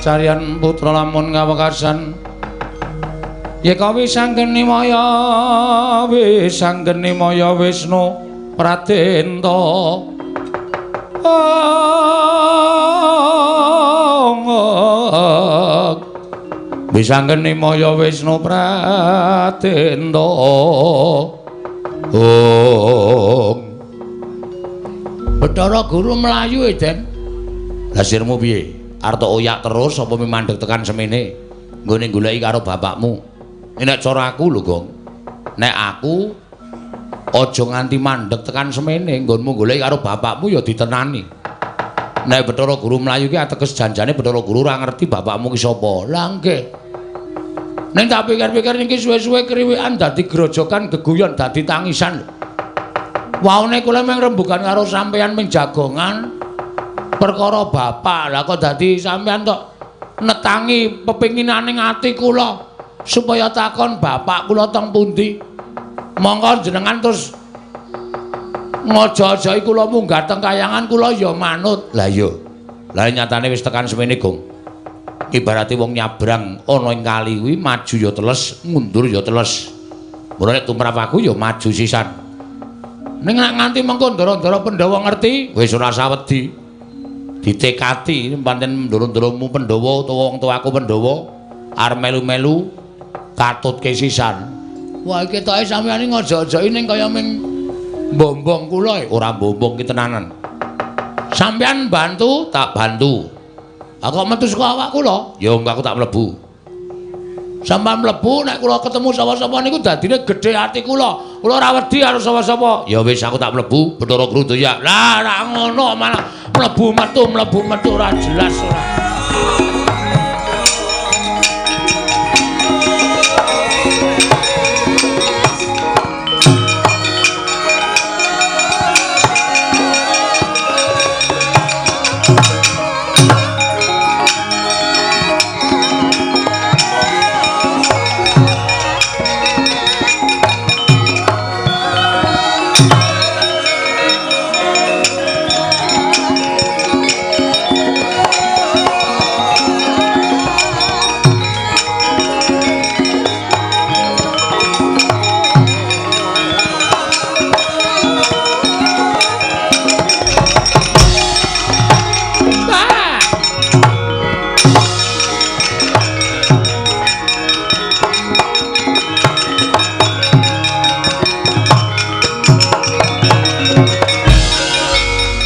S1: Kacarian putra lamun kawekasan yeka wisanggeni maya wisanggeni maya Wisnu Pradenta. Wisanggeni maya Wisnu Pradenta. Om Bathara Guru mlayu e, Den. Lah sirmu piye? Arep oyak terus apa mandeg tekan semene nggone goleki karo bapakmu? Nek cara aku lho, Gong. Nek aku aja nganti mandeg tekan semene nggonmu goleki karo bapakmu ya ditenani. Nek Bathara Guru mlayu ki ateges janjane Bathara Guru ora ngerti bapakmu ki sapa. Lah nggih. Ning tak pikir-pikir niki suwe-suwe kriwikan dadi grojokan geguyon dadi tangisan. Waune kula mung rembugan karo sampeyan ming jagongan perkara bapak. Lah kok dadi sampeyan tok netangi pepinginaning ati kula supaya takon bapak kula teng pundi. Monggo jenengan terus ngojo-ojoki kula munggah teng kayangan kula ya manut. Lah iya. Lah nyatane wis tekan semene, Gong. Ibarate wong nyabrang ana ing kali kuwi maju ya teles, mundur ya teles. Mula nek tumrap aku ya maju sisan. Ning nek nganti mengko ndara-ndara Pandhawa ngerti, wis ora usah wedi. Ditekati pancen ndara-ndaramu Pandhawa utawa wong tuaku Pandhawa arep melu-melu katutke sisan. Wah, ketoke sampeyan iki ngojo-ojoki ning kaya ming mbombong kula. Ora mbombong ki tenanan. Sampeyan bantu, tak bantu. Aku kok metu saka awak kula? Ya engko aku tak mlebu. Sampeyan mlebu nek kula ketemu sapa-sapa niku dadine gedhe ati kula. Kula ora wedi karo sapa-sapa. Ya wis aku tak mlebu, Bathara Grudaya. Lah ora ngono malah mlebu metu ora jelas ora.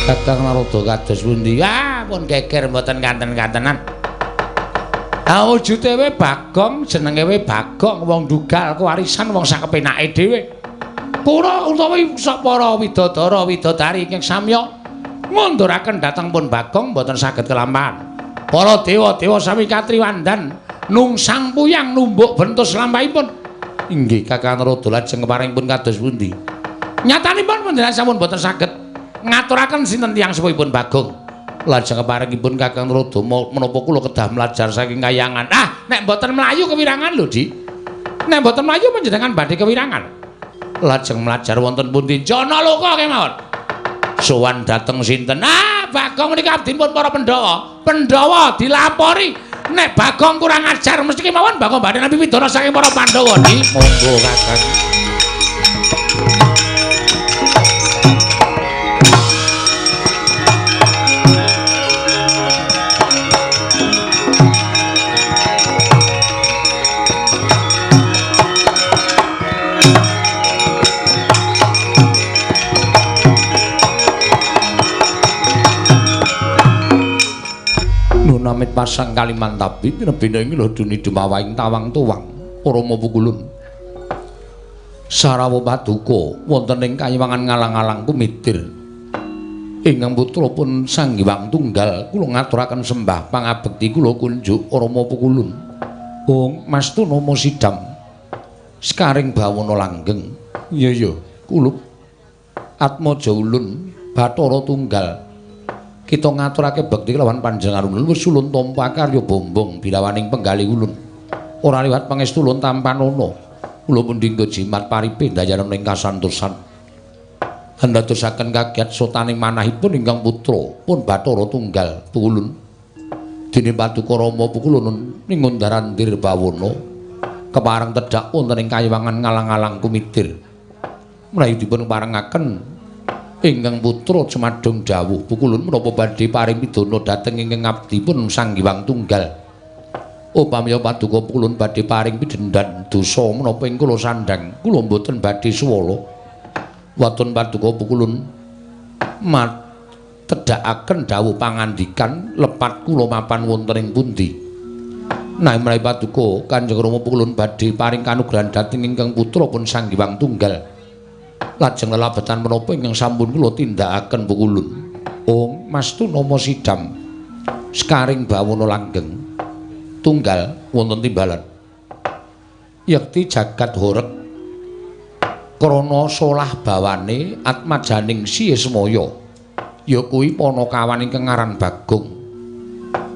S1: Kakang Narada kados pundi? Ah, pun geger mboten kanten-kantenan. Ah, wujude we Bagong, jenenge we Bagong, wong dugal kewarisan wong sak kepenake dhewe. Kura utawi sak para widodara widodari ingkang samya ngunduraken dhateng pun Bagong mboten saged kelampahan. Para dewa-dewa sami katriwandan nungsang puyang numbuk bentus lampahipun. Inggih Kakang Narada lajeng keparingipun kados pundi? Nyatanipun panjenengan sampun mboten saged ngaturaken sinten tiyang sepuhipun Bagong. Lajeng keparingipun Kakang Narada menapa kula kedah mlajar saking kayangan. Ah, nek mboten mlayu kewirangan lho, Dik. Nek mboten mlayu panjenengan badhe kewirangan. Lajeng mlajar wonten pundi? Janaloka kemawon. Sowan dhateng sinten? Ah, Bagong menika abdinipun para Pandhawa. Pandhawa dilapori nek Bagong kurang ajar mesti kemawon Bagong badhe nampi pidana saking para Pandhawa, Dik. Monggo Kakang. Amit pasang Kalimantabi tinebina ing loduni dumawaing tawang tuwang Rama Pukulun Sarawa paduka wonten ing kayiwangan ngalang-alang kumitir ingkang putra pun Sang Hyang Tunggal kula ngaturaken sembah pangabekti kula kunjuk Rama Pukulun. Ong Mastu nama sidam sekaring bawana langgeng. Iya iya kulup Atmaja ulun Bathara Tunggal kita ngaturake bekti kelawan panjenengan ulun wis ulun tampa karya bombong bilawaning penggalih ulun ora liwat pangestu ulun tampanana kula mundhingga jimat paripe ndayanan ing kasantosan andadosaken kagiat sotaning manahipun ingkang putra pun Bathara Tunggal Pukulun dene paduka Rama Pukulun ing Undarandir bawana kepareng tedhak wonten ing kayiwangan ngalang-alang kumitir mlayu dipun parengaken ingkang putra jumadung dawuh Pukulun menapa badhe paring pidana dhateng ingkang abdipun Sang Hyang Tunggal. Upamiya paduka Pukulun badhe paring pidhendan dosa menapa ing kula sandhang kula mboten badhe suwala. Waton paduka Pukulun tedhakaken dawuh pangandikan lepat kula mapan wonten ing pundi. Nah menawi paduka Kanjeng Rama Pukulun badhe paring kanugrahan dhateng ingkang putra pun Sang Hyang Tunggal. Lajeng lelabetan menapa ingkang sampun kula tindakaken Pukulun. Ong Mastu nama sidam sekaring bawana langgeng tunggal wonten timbalan. Yekti jagat horeg Krana solah bawane atmajaning Si Ismaya ya kuwi panakawan ingkang aran Bagong.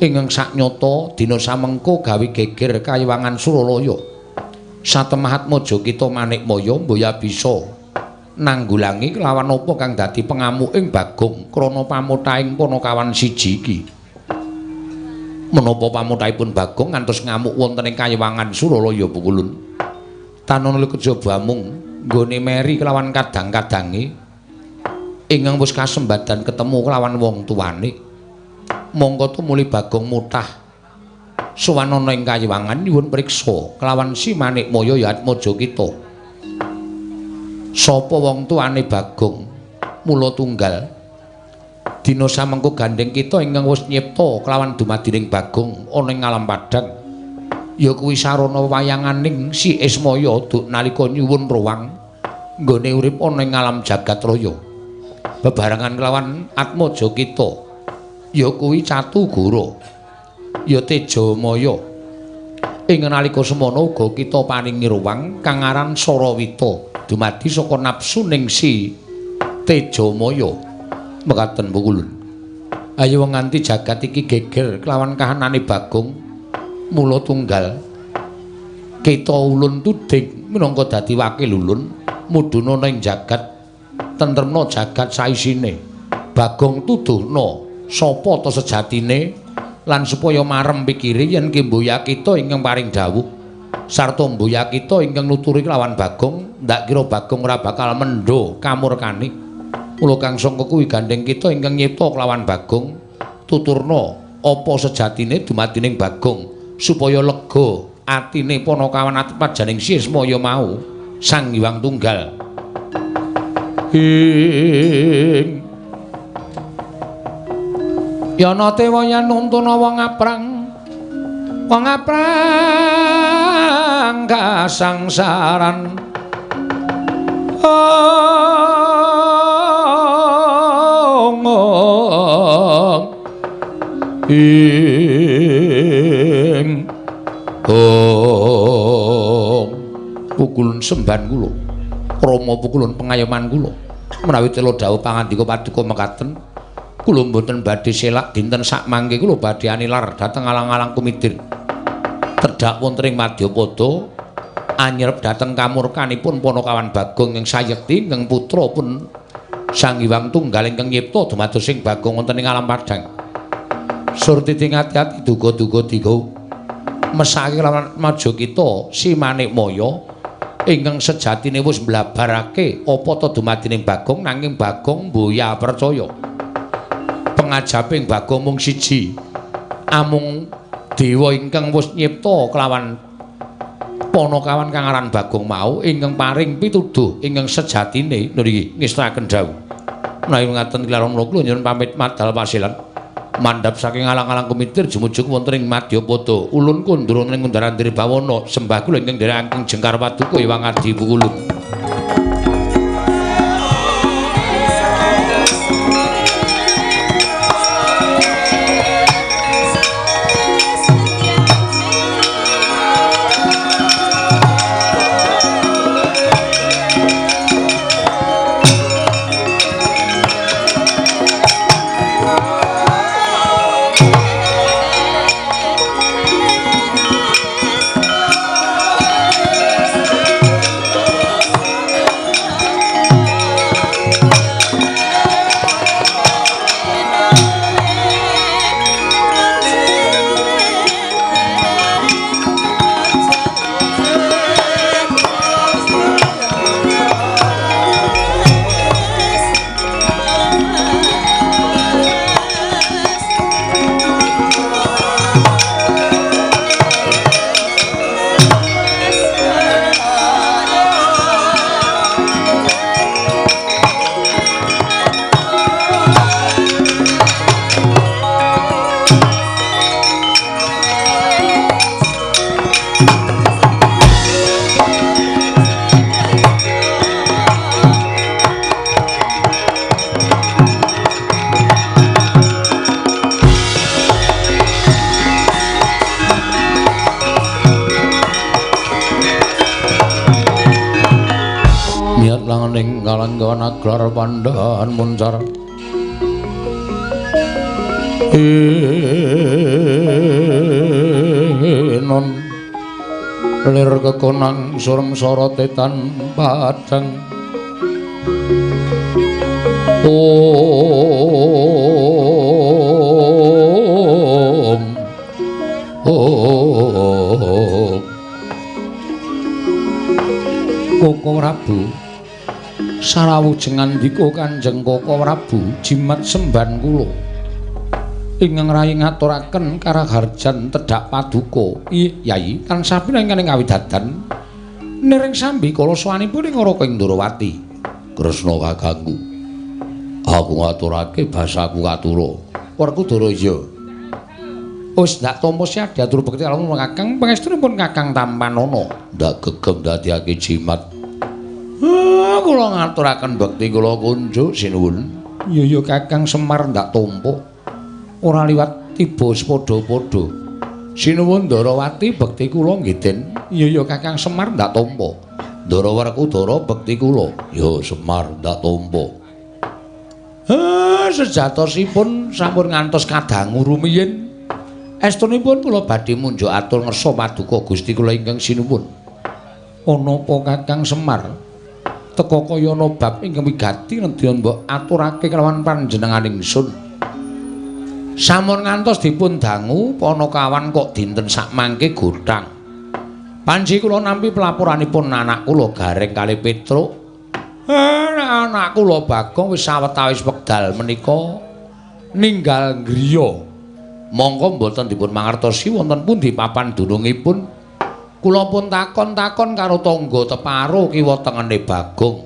S1: Ingkang saknyata dina samengko gawe geger kayiwangan Suralaya. Satemah atmaja kita Manikmaya mboya bisa nanggulangi kelawan apa kang dadi pengamuking Bagong krana pamotahing panakawan siji iki. Menapa pamotahipun Bagong ngantos ngamuk wonten ing kayiwangan Suralaya Pukulun? Tanana kejaba mung nggone meri kelawan kadang-kadange ingkang wis kasembadan ketemu kelawan wong tuane. Mongko tumuli Bagong mutah sowan ana ing kayiwangan nyuwun priksa kelawan Si Manikmaya ya atmaja kita. Sapa wong tuane Bagong? Mula tunggal dina samengko gandheng kita ingkang wis nyipta kelawan dumadining Bagong ana ing alam padhang ya kuwi sarana wayanganing Si Ismaya duk nalika nyuwun ruwang nggone urip ana ing alam jagat raya bebarengan kelawan atmaja kita ya kuwi Catugara ya Tejamaya. Ing nalika semana uga kita paringi ruwang kang aran Sarawita dumadi saka nafsuning Si Tejamaya. Mekaten Pukulun. Ayo nganti jagat iki geger kelawan kahanane Bagong. Mula tunggal kita ulun tuding minangka dadi wakil ulun mudhuna ning jagat tentremna jagat saisine. Bagong tuduhna sapa ta sejatine lan supaya marem pikire yen ki mboya kita ingkang paring dawuh sarta mboya kita ingkang nuturi kelawan Bagong, ndak kira Bagong ora bakal mendho kamurkane. Mula kang sangka kuwi gandheng kita ingkang nyipta kelawan Bagong tuturna apa sejatine dumadining Bagong supaya lega atine panakawan atmajaning Si Ismaya mau Sang Hyang Tunggal. Ing yana tewa yen nuntuna wong aprang kasangsaran ing ong pukulun semban kula krama pukulun pengayoman kula menawi tela dawuh pangandika paduka mekaten kula mboten badhe selak dinten sakmangke kula badhe anilar dhateng alang-alang kumidir tedhak wonten ing Madyapada anyerep dhateng kamurkanipun panakawan Bagong ing sayekti ingkang putra pun Sang Hyang Tunggal ingkang nyipta dumados sing Bagong wonten ing alam padhang. Surtiti ngati-ati duga-duga diga mesake lawan maja kita Si Manikmaya ingkang sejatine wis mblabarake apa ta dumadining Bagong nanging Bagong mboya percaya. Pengajaping Bagong mung siji, amung dewa ingkang wis nyipta kelawan panakawan kang aran Bagong mau ingkang paring pituduh ingkang sejatine niki ngestakaken dawuh. Menawi ngaten kilaron kula nyuwun pamit madal pasilan. Mandhap saking alang-alang kumitir jumujug wonten ing Madyapada. Ulun kondur wonten ing Kundaran Bawana sembah kula ingkang nderekaken jengkar paduka Hyang Adi Pukulun. Ning kalanggawan aglar pandhan muncar non lir kekonang surem sorote tan padang om om Koko Prabu sarawujeng ngandika Kanjeng Koko Prabu jimat semban kula ingkang rayi ngaturaken karaharjan tedhak paduka. Yai tansah pinangan ing kawidadan niring sambi kala sowanipun ing Raka Indrawati. Kresna kakangku, aku ngaturake basaku katura. Werkudara iya. Wis ndak tampa siadya atur bekti kalamun Kakang pangestunipun Kakang tampanana. Ndak gegem dadiake jimat. Kula ngaturaken bekti kula kunjuk sinuwun. Iya ya Kakang Semar ndak tampa. Ora liwat tiba padha-padha. Sinuwun Ndarawati bekti kula nggih Den. Iya ya Kakang Semar ndak tampa. Ndara Werkudara bekti kula. Ya Semar ndak tampa. Sejatosipun sampun ngantos kadangu rumiyin. Estunipun kula badhe munjuk atur ngersa paduka Gusti kula ingkang sinuwun. Ana apa Kakang Semar? Teka kaya ana bab ingkang wigati nedya mbok aturake kelawan panjenengan ingsun. Sampun ngantos dipun dangu panakawan kok dinten sakmangke gothang. Panji kula nampi pelaporanipun anak kula Gareng kalih Petruk. Anak kula Bagong wis sawetawis wekdal menika ninggal griya. Mongko mboten dipun mangertosi wonten pundi papan dunungipun. Kula pun takon-takon karo tangga teparo kiwa tengene Bagong.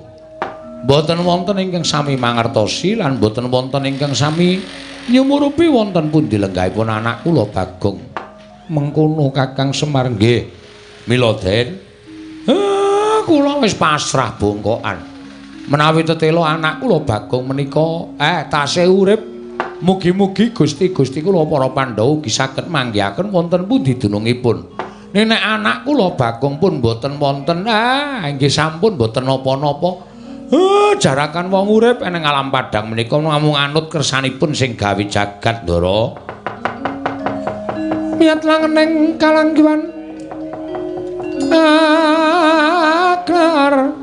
S1: Mboten wonten ingkang sami mangertosi lan mboten wonten ingkang sami nyumurupi wonten pundi lenggahipun anak kula Bagong. Mengkono Kakang Semar nggih. Mila Den, kula wis pasrah bongkokan. Menawi tetela anak kula Bagong menika tasih urip, mugi-mugi Gusti-gusti kula para Pandhawa ugi saged manggihaken wonten pundi dunungipun. Nek anak kula Bagong pun mboten wonten, nggih sampun mboten napa-napa. Jarakan wong urip eneng alam padhang menika namung anut kersanipun sing gawe jagat, Ndara. Miyat langeneng kalanggiwan akar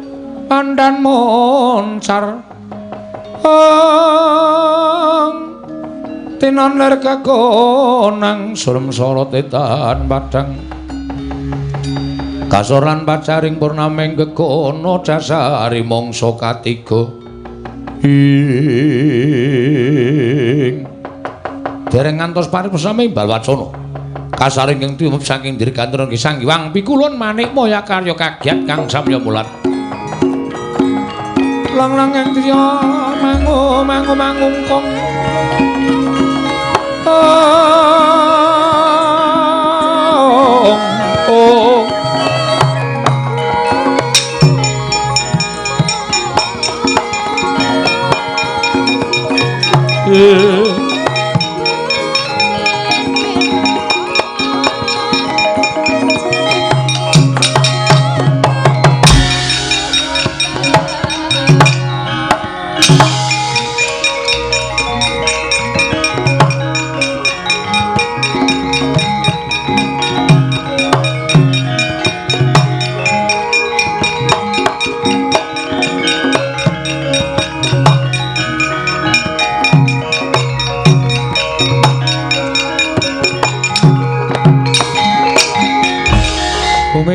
S1: pandan moncar tinon lir kekonang surem sorote tan padhang kasor lan pacaring purnaming gegono dasari mangsa katiga ing dereng ngantos paripurna imbal wacana kasaring ing timup saking dirgantara nggih Sang Hyang pikulun manik maya karya kagiat kang samya mulat lang-lang ing driya mangu mangu mangungkung oh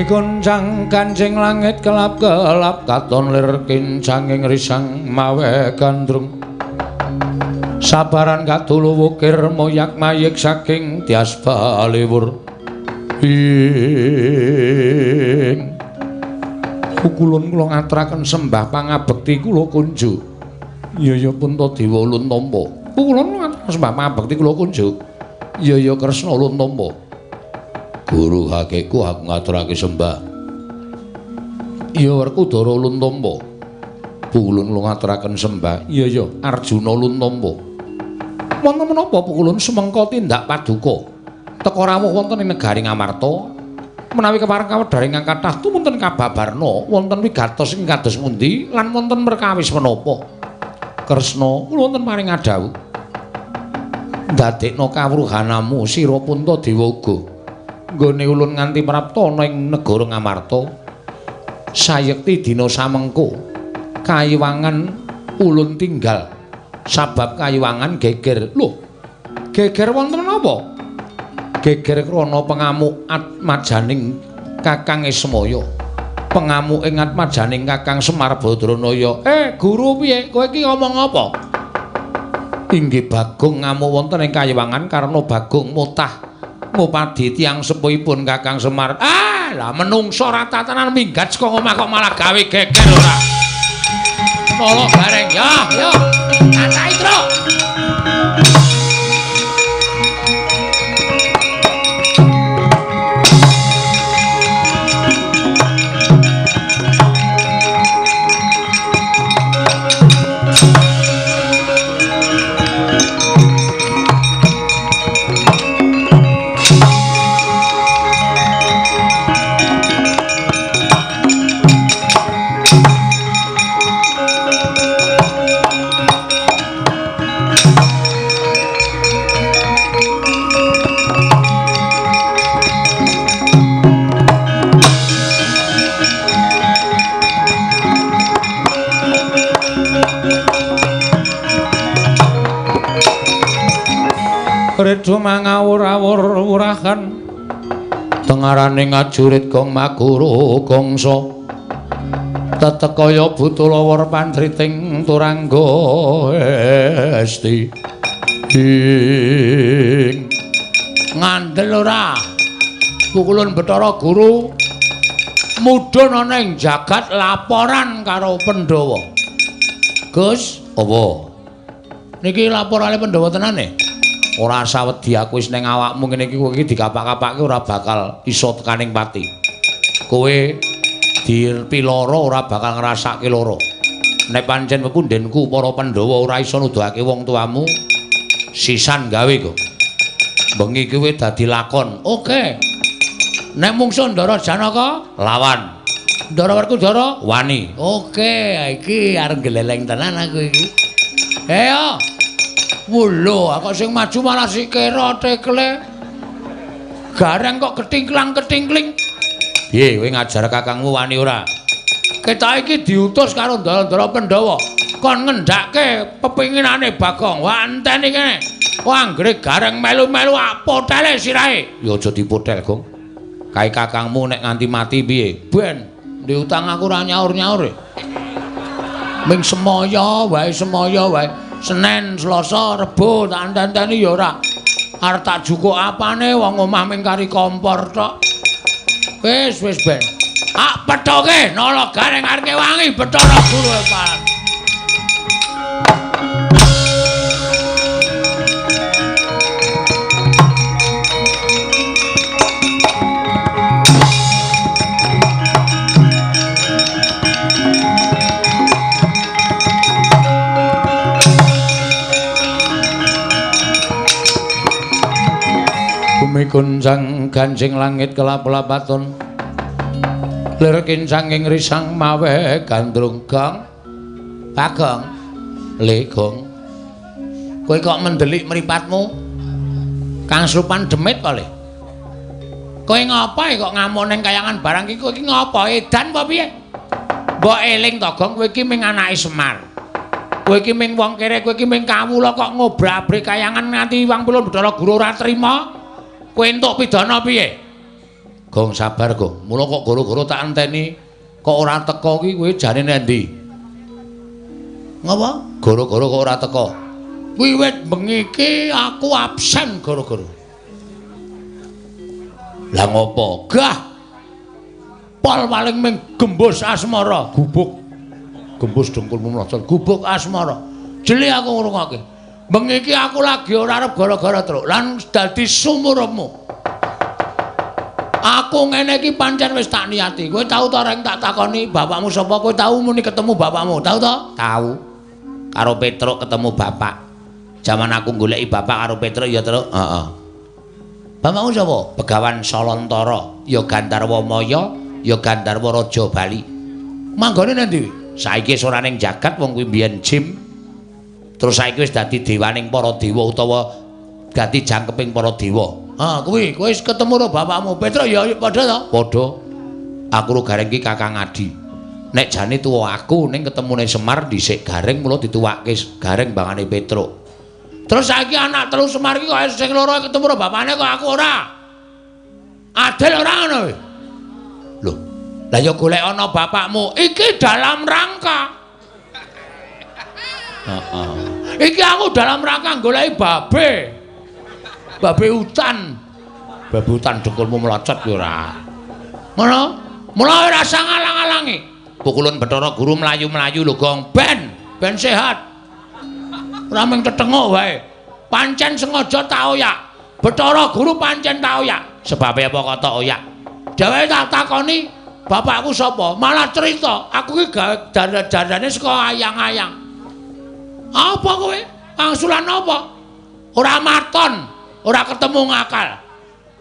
S1: Goncang kancing langit kelap-kelap katon lir kincanging risang mawe gandrung sabaran kadulu wukir moyak mayik saking tias baliwur ing pukulun kula ngaturaken sembah pangabekti kula kunjuk. Iya ya Puntadewa ulun tampa. Pukulun ngaturaken sembah pangabekti kula kunjuk. Iya ya Kresna ulun tampa. Guru hakeku aku ngaturake sembah. Iya Werkudara ulun tampa. Pukulun kula ngaturaken sembah. Iya ya Arjuna ulun tampa. Wonten menapa pukulun sumengka tindak paduka? Teka rawuh wonten ing negari Ngamarta. Menawi kepareng kawedhar ingkang kathah tumunten kababarna wonten wigatos ing kados pundi lan wonten perkawis menapa. Kresna kula wonten paring adhawuh. Ndadekna kawruhanamu sira Puntadewa uga nggone ulun nganti prapta ana ing negara Ngamarta. Sayekti dina samengko kayiwangan ulun tinggal sabab kayiwangan geger. Lho, geger wonten menapa? Geger krana pengamuk atmajaning Kakang Ismaya. Pengamuk ing atmajaning Kakang Semar Badranaya. Guru piye? Kowe iki ngomong apa? Inggih Bagong ngamuk wonten ing kayiwangan karena Bagong motah ngupadi tiyang sepuhipun Kakang Semar. Ah, lah menungso rata tenan minggat saka omah kok malah gawe geger ora. Nolok bareng ya, yo. Kacahi, Truk. Redo mangawur-awur wurahan tengarane ngajurit gong maguru gongso tetekaya butulawar pantriting turangga esti ing ngandel ora pukulun Bathara Guru mudhun ana ing jagat laporan karo Pandhawa. Gus, apa? Niki laporane Pandhawa tenane? Ora sawedi aku wis ning awakmu ngene iki kowe iki dikapak-kapake ora bakal iso tekaning pati. Kowe dipiloro ora bakal ngrasake lara. Nek pancen pepundhenku para Pandhawa ora iso nuduhake wong tuamu, sisan gawe kok. Bengi kowe dadi lakon. Oke. Nek mungsuh Ndara Janaka lawan. Ndara Werkudara wani. Oke, iki arep gleleng tenan aku iki. Ayo. Wulo, aku sing maju malah sikira tekle. Gareng kok ketingklang-ketingkling. Piye kowe ngajar kakangmu wani ora? Kita iki diutus karo ndara-ndara Pandhawa kon ngendhake pepinginane Bagong. Wah, enteni kene. Wah, anggere gareng melu-melu apotele sirahe. Ya aja dipotel, Gong. Kae kakangmu nek nganti mati piye? Ben, diutang aku ora nyaur-nyaur. Ming semaya wae, semaya wae. Senin, Selasa, Rebo tak enteni ya ora. Arep tak jukuk apane wong omah ming kari kompor tok. Wis wis ben. Ah pethoke nala gareng arep wangi Bathara Guru epan. Bumi kuncang ganjing langit kelap-lapaton lir kincang ing risang mawe gandrung. Gong Bagong le gong, kowe kok mendelik mripatmu kang srupan demit kok le? Kowe ngapa kok ngamuk ning kayangan barang iki? Kowe iki ngapa edan apa piye? Mbok eling to Gong, kowe iki ming anake Semar, kowe iki ming wong kere, kowe iki ming kawula kok ngobrak-abrik kayangan nganti wang pulun Bathara Guru ora trima. Kowe entuk pidana piye? Gong sabar, Gong. Mula kok goro-goro tak enteni kok ora teka ki kowe jane nendi? Ngapa? Goro-goro kok ora teka? Wiwit bengi iki aku absen goro-goro. Lah ngopo? Gah. Pol paling ming gembus asmara, gubuk. Gembus dengkulmu mlocot, gubuk asmara. Jeli aku ngrungokke. Bengi iki aku lagi ora arep gara-gara truk lan dadi sumurupmu. Aku ngene iki pancen wis tak niati. Kowe tau ta reng tak takoni bapakmu sapa? Kowe tau muni ketemu bapakmu? Tau ta? Tau. Karo Petruk ketemu bapak. Jaman aku goleki bapak karo Petruk ya, Truk. Heeh. Bapakmu sapa? Begawan Salantara, ya Gandharwa Maya, ya Gandharwa Raja Bali. Manggone nang ndi? Saiki wis ora ning jagat wong kuwi mbiyen jim. Terus saiki wis dadi dewaning para dewa utawa dadi jangkeping para dewa. Ah, kuwi kowe wis ketemu karo bapakmu. Petruk ya padha to? Padha. Aku ro Gareng ki Kakang Adi. Nek jane tuwa aku ning ketemune Semar dhisik Gareng mula dituwake Gareng bangane Petruk. Terus saiki anak telu Semar iki kok sing loro ketemu karo bapakne kok aku ora. Adil ora ngono kowe? Lho, lah ya golek ana bapakmu. Iki dalam rangka. Heeh. Iki aku dalam rangka goleki babe. Babe hutan. Babe hutan dengkulmu mlocot ya ora. Ngono? Mula ora usah ngalang-alangi. Pukulun Bathara Guru mlayu-mlayu lho Gong. Ben, ben sehat. Ora mung tetenguk wae. Pancen sengaja tak oyak. Bathara Guru pancen tak oyak. Sebabe apa kok tak oyak? Dheweke tak takoni bapakku sapa? Malah cerita, aku iki gawe janda-jandane saka ayang-ayang. Apa kowe? Angsulan apa? Ora maton, ora ketemu ngakal.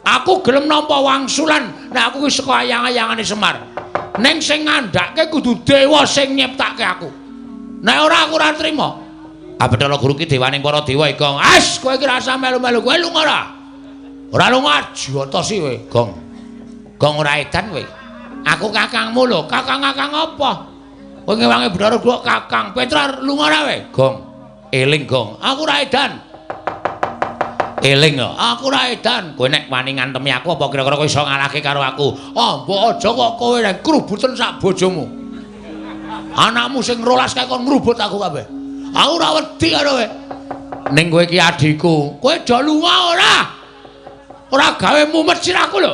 S1: Aku gelem nampa wangsulan nek aku iki saka ayang-ayangane Semar. Ning sing ngandhake kudu dewa sing nyiptake aku. Nek ora aku ora trima. Ah Bathara Guru ki dewaning para dewa iki, Gong. As, kowe iki rasa melu-melu kowe lunga ora? Ora lunga jotosi kowe, Gong. Gong ora edan kowe. Aku kakangmu lho, kakang-kakang apa? Kowe ngewangi Bathara Guru kakang. Petruk lunga ora kowe? Gong. Eling, Gong. Aku ora edan. Eling lho, aku ora edan. Kowe nek wani ngantemi aku apa kira-kira kowe iso ngalahke karo aku? Oh, mbok aja kok kowe nek krubuten sak bojomu. Anakmu sing rolas kae kon ngrubut aku kabeh. Aku ora wedi karo kowe. Ning kowe iki adhiku. Kowe do lunga ora? Ora gawe mumet sirahku lho.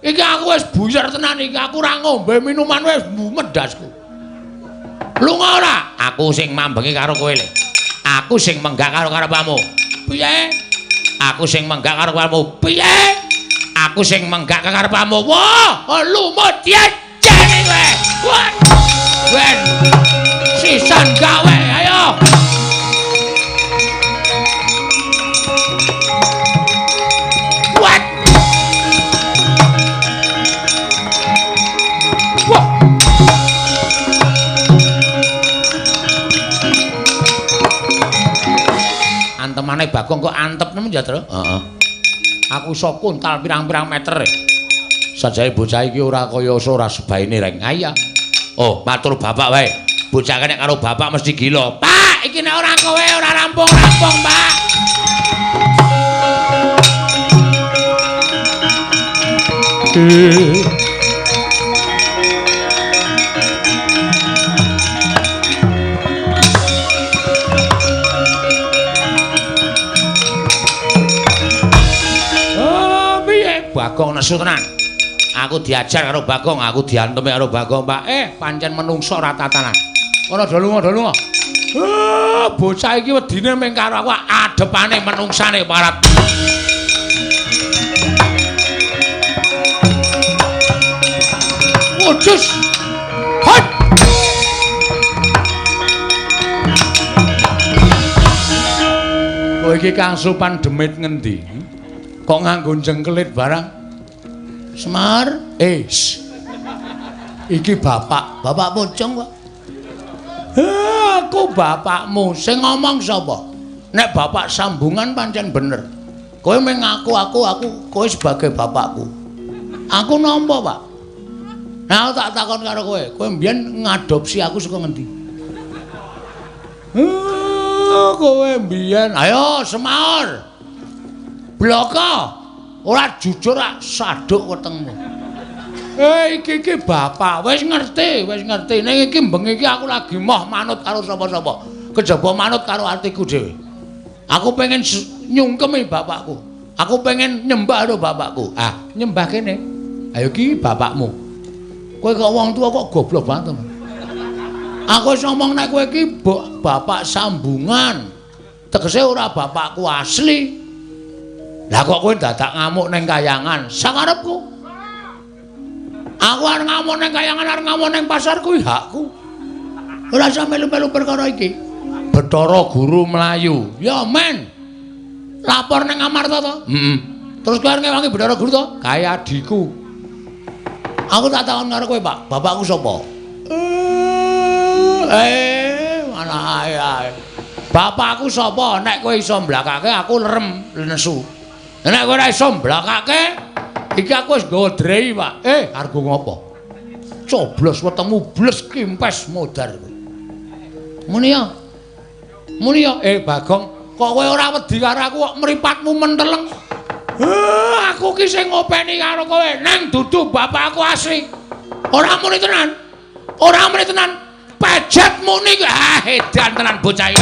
S1: Iki aku wis buyar tenan iki, aku ora ngombe minuman wis mumet ndasku. Lunga ora? Aku sing mambengi karo kowe le. Aku sing menggak karo karepmu. Piye? Aku sing menggak karo karepmu. Piye? Aku sing menggak karo karepmu. Wah, lumut jejene kowe. Wah. Ben. Sisan gawe, ayo. Wah. Wah. Antemane Bagong kok antep nemen ya, Tru? Heeh. Aku iso kuntal pirang-pirang meter. Sajane bocah iki ora kaya ora sebaine reng. Ayo. Oh, matur bapak wae. Bocah nek karo bapak mesti gila. Pak, iki nek ora kowe ora rampung-rampung, Pak. Oh, piye? Bagong nesu tenan. Aku diajar karo Bagong, aku diantemi karo Bagong, Pak. Pancen menungso ora tatanan. Ora do lunga, do lunga. Bocah iki wedine mung karo aku adepane menungsane parat. Wujus. Hot. Kowe iki Kang Supan demit ngendi? Kok nganggo jengkelit barang? Semar, iki bapak, bapak pocong kok. Aku bapakmu, sing ngomong sapa? Nek bapak sambungan pancen bener. Kowe mung ngaku aku kowe sebagai bapakku. Aku nampa, Pak. Nah, aku tak takon karo kowe, kowe mbiyen ngadopsi aku saka ngendi? Kowe mbiyen, ayo semaur. Bloko. Ora jujur ak saduk wetengmu. Iki iki bapak wis ngerti, wis ngerti. Ning iki bengi iki aku lagi moh manut karo sapa-sapa. Kejaba manut karo atiku dhewe. Aku pengen nyungkemi bapakku. Aku pengen nyembah karo bapakku. Ah, nyembah kene. Ayo iki bapakmu. Kowe kok wong tuwa kok goblok banget. Aku wis ngomong nek kowe iki bapak sambungan. Tegese ora bapakku asli. Lah kok kowe dadak ngamuk ning kayangan? Sakarepku. Aku arep ngamuk ning kayangan, arep ngamuk ning pasar kuwi hakku. Ora usah melu-melu perkara iki. Bathara Guru mlayu. Ya men. Lapor ning Amarta to? Heeh. Terus kowe arep ngewangi Bathara Guru to? Kae adhiku. Aku tak takon karo kowe, Pak. Bapakku sapa? Malah ae. Bapakku sapa? Nek kowe iso mblakake aku lerem nesu. Nek kowe ora iso mblakake, iki aku wis nggawa drei, Pak. Argo ngopo? Coblos wetengmu bles kimpes modar kowe. Muni ya. Muni ya, Bagong, kok kowe ora wedi karo aku kok mripatmu menteleng? Aku ki sing ngopeni karo kowe, nang dudu bapakku asli. Ora muni tenan. Ora muni tenan. Pejet muni ki. Ah, edan tenan bocah iki.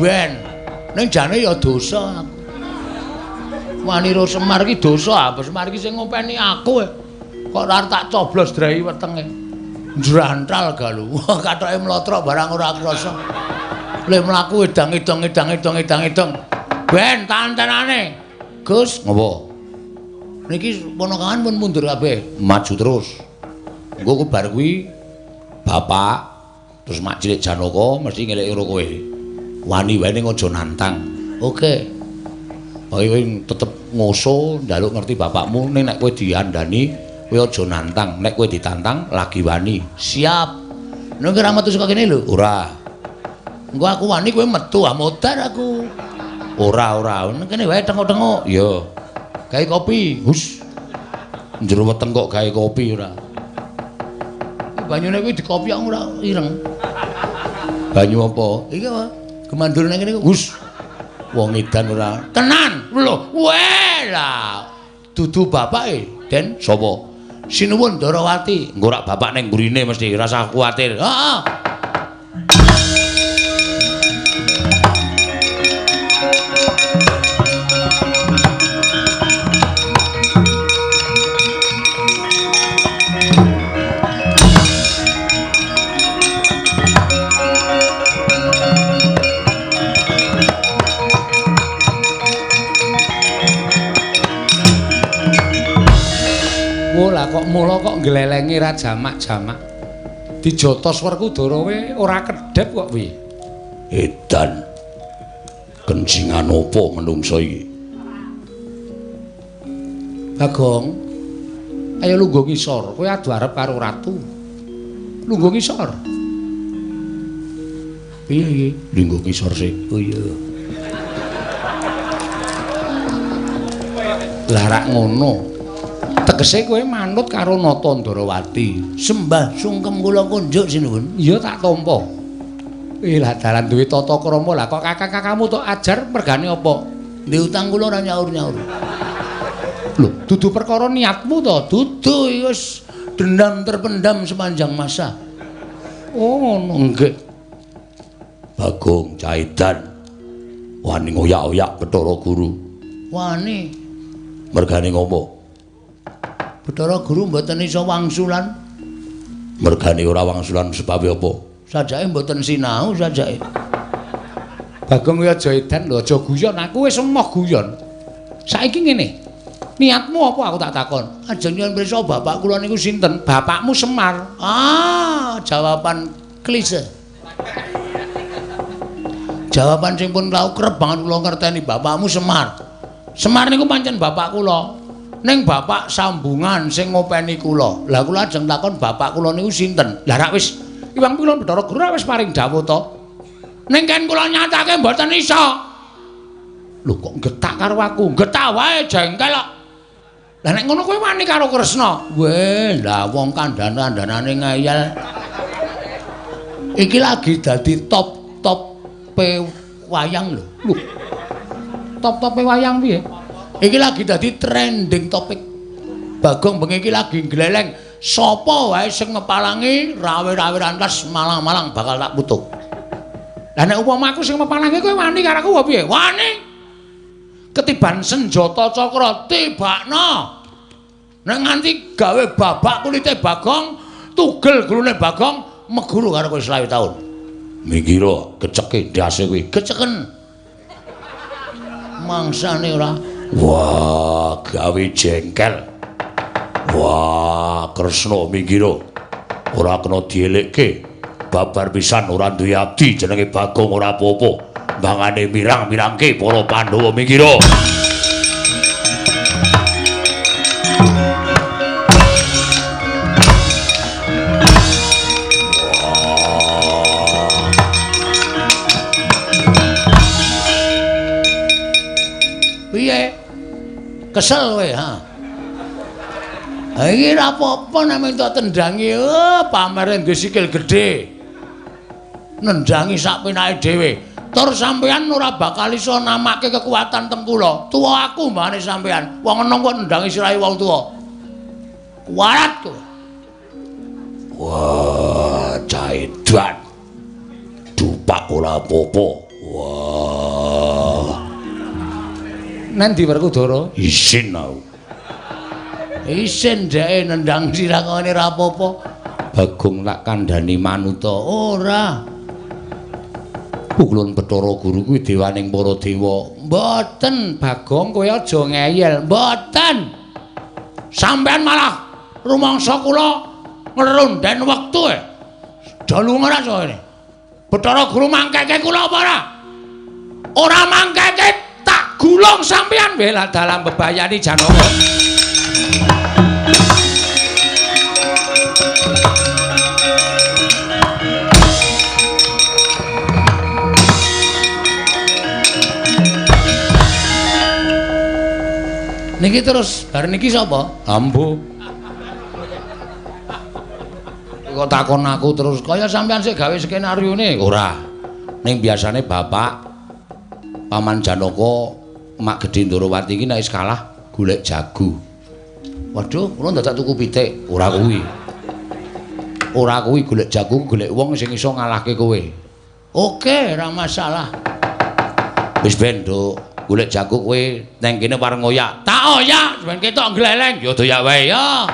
S1: Ben, ning jane ya dosa aku. Wanira Semar ki dosa, apa Semar ki sing ngopeni aku. Kok ora tak coblos drei wetenge. Njrantal galu. Kathoke mlotrok barang ora krasa. Le mlaku edang-edang edang-edang edang-edang. Ben tantenane. Gus, ngopo? Niki ponakan pun mundur kabeh, maju terus. Engko ku bar kuwi bapak terus mak cilik Janaka mesti ngeleki karo kowe. Wani wae ning aja nantang. Oke. Kowe tetep ngoso njaluk ngerti bapakmu ning nek kowe diandani kowe aja nantang, nek kowe ditantang lagi wani. Siap. Nek ora metu saka kene lho. Ora. Engko aku wani kowe metu ah modar aku. Ora ora. Nek kene wae tengok-tengok. Iya. Gawe kopi. Hus. Njero weteng kok gawe kopi ora. Banyune kuwi dikopi kok ora ireng. Banyu apa? Iki apa? Gemandur nang kene. Hus. Wong edan ora. Tenan. Lho, weh lah. Dudu bapake, Den. Sapa? Sinuwun Ndarawati. Engko rak bapak ning mburine mesti rasah kuwatir. Heeh. Lah kok mula kok nglelengi ra jamak-jamak. Dijotos Werkudara we ora kedhep kok piye? Edan. Kencingan apa menungso iki? Bagong. Ayo lungguh ngisor, kowe adu arep karo ratu. Lungguh ngisor. Piye iki? Lungguh ngisor sik. Oh iya. Lah rak ngono. Tegese kowe manut karo Nata Ndarawati. Sembah sungkem kula kunjuk sinuwun. Iya tak tampa. Lah dalan duwe tata krama lah kok kakak-kakakmu tok ajar mergane apa? Ndek utang kula ora nyaur-nyaur. Lho, dudu perkara niatmu to? Dudu wis dendam terpendam sepanjang masa. Oh ngono. Nggih. Bagong Caidan wani ngoyak-oyak Bathara Guru. Wani. Mergane ngopo? Bathara Guru mboten iso wangsulan. Mergane ora wangsulan sebabe apa? Sajake mboten sinau sajake. Bagong kuwi aja edan lho, aja guyon. Aku wis emoh guyon. Saiki ngene. Niatmu apa aku tak takon? Ajeng nyuwun pirsa bapak kula niku sinten? Bapakmu Semar. Ah, jawaban klise. Jawaban sing pun tau kerep banget kula ngerteni bapakmu Semar. Semar niku pancen bapak kula. Ning bapak sambungan sing ngopeni kula. Lah kula ajeng takon bapak kula niku sinten? Lah rak wis Iwang Pilon Bathara Guru wis paring dawuh to. Ning ken kula nyatake mboten iso. Lho kok getak karo aku? Getak wae jengkel kok. Lah nek ngono kowe wani karo Kresna. Weh, lah wong kandhan-kandhanane ngeyel. Iki lagi dadi top-top pe wayang lho. Lho. Top-tope wayang piye? Iki lagi dadi trending topik. Bagong bengi iki lagi gleleng. Sapa wae sing ngepalangi rawe-rawe rantas malang-malang bakal tak putuk. Lah nek upama aku sing ngepalangi kowe wani karo aku apa piye? Wani. Ketiban senjata cakra tibakno. Nek nganti gawe babak kulite Bagong, tugel gulune Bagong, meguru karo kowe 20 taun. Minggiro keceke ndase kowe. Keceken. Mangsane ora. Wah, gawe jengkel. Wah, Kresna minggiro. Ora kena dielekke. Babar pisan ora duwe abdi jenenge Bagong ora apa-apa. Mbangane mirang-mirangke para Pandhawa mikira.
S2: Piye? Kesel kowe, ha? Iki ora apa-apa nek minta tendangi, oh, pamere duwe sikil gedhe. Nendangi sak penake dhewe. Tur sampean ora bakal iso namake kekuatan teng kula. Tuwa aku mbane sampean. Wong enom kok nendangi sirahe wong tuwa. Kuwarat kowe.
S1: Wah, caedan. Dupak ora apa-apa. Wah.
S2: Nang ndi Werkudara?
S1: Isin aku.
S2: Isin dheke nendang sirah ngene ora apa-apa.
S1: Bagong tak kandhani manuta.
S2: Ora.
S1: Pukulun Bathara Guru kuwi dewaning para dewa.
S2: Mboten, Bagong, kowe aja ngeyel. Mboten. Sampean malah rumangsa kula ngerunden wektu e. Dalu ora kene. Bathara Guru mangkeke kula apa ora? Ora mangkeke tak gulung sampean
S1: bela dalam bebayani Janaka.
S2: Niki terus bar niki sapa?
S1: Ambo. Kok takon aku terus kaya sampean sik gawe skenaryone? Ora. Ning biasane bapak Paman Janaka Mak Gedhe Ndorowati iki nek wis kalah golek jago.
S2: Waduh, kula dadak tuku pitik.
S1: Ora kuwi. Ora kuwi golek jago, golek wong sing iso ngalahke kowe.
S2: Oke, ora masalah.
S1: Wis ben, Nduk. Golek jago kowe nang kene pareng oyak.
S2: Tak oyak, ben ketok gleleng.
S1: Ya doyak wae ya.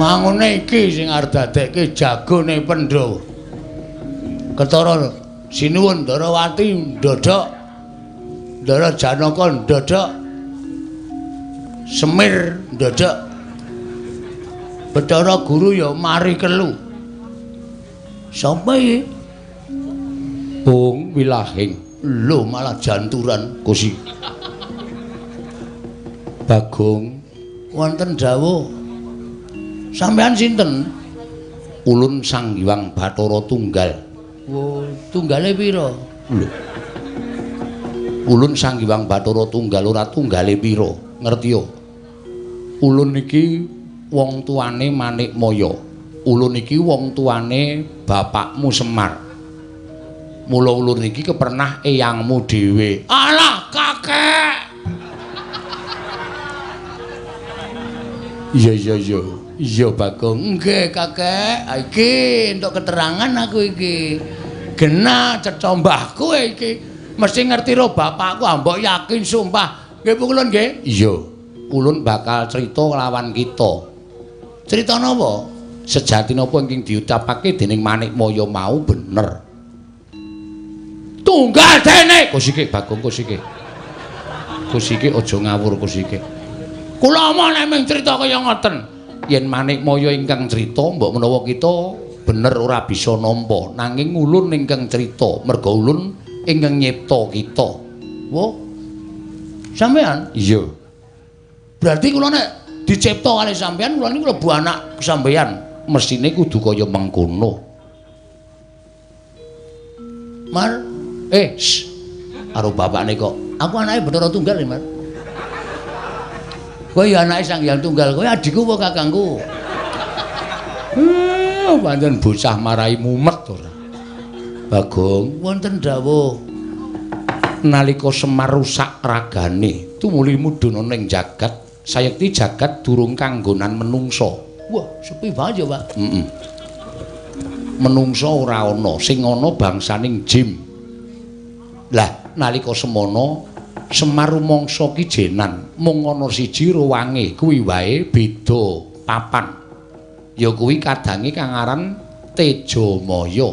S2: Wangune iki sing arep dadekke jagone Pandhawa. Ketara sinuwun Ndarawati ndodhok, Ndara Janaka ndodhok, Semir ndodhok, Bathara Guru ya mari kelu. Sapa iki?
S1: Bung Wilahing.
S2: Lho malah janturan
S1: Kusi. Bagong
S2: wonten dawuh. Sampean sinten?
S1: Ulun Sang Hyang Bathara Tunggal.
S2: Wo, tunggale pira?
S1: Lho. Ulun Sang Hyang Bathara Tunggal ora tunggale pira? Ngerti yo? Ulun iki wong tuane Manikmaya. Ulun iki wong tuane bapakmu Semar. Mula ulun iki kepernah eyangmu dhewe.
S2: Alah, kakek.
S1: Iya iya iya.
S2: Iya Bagong. Nggih, kakek. Iki entuk keterangan aku iki. Genah cetha mbahku iki. Mesti ngerti ro bapakku, mbok yakin sumpah. Nggih pun kulun nggih?
S1: Iya. Ulun bakal crita lawan kita.
S2: Crita napa?
S1: Sejati napa ingkang diucapake dening Manikmaya mau bener.
S2: Tunggal dene.
S1: Kusike Bagong kusike. Kusike aja ngawur kusike.
S2: Kula omong nek mung crita kaya ngoten.
S1: Yen Manikmaya ingkang crita mbok menawa kita Bener ora bisa nampa, nanging ulun ingkang crita, merga ulun ingkang nyipta kita.
S2: Wah. Sampean?
S1: Iya.
S2: Berarti kula nek dicipta kalih sampean, kula niku klebu anak sampean.
S1: Mesthine kudu kaya mengkono.
S2: Mar,
S1: karo bapakne kok.
S2: Aku anake Bathara Tunggal ya, Mar. Kowe ya anake Sang Hyang Tunggal, kowe adikku apa kakangku?
S1: Pancen bocah marai mumet ora. Bagong,
S2: wonten dawuh.
S1: Nalika Semar rusak ragane, tumuli mudhun ana ing jagat, sayekti jagat durung kanggonan menungsa.
S2: Wah, sepi banget ya, Pak.
S1: Heeh. Menungsa ora ana, sing ana bangsaning jim. Lah, nalika semono Semar rumangsa kijenan, mung ana siji ruwange, kuwi wae beda papan. Ya kuwi kadange kang aran Tejamaya.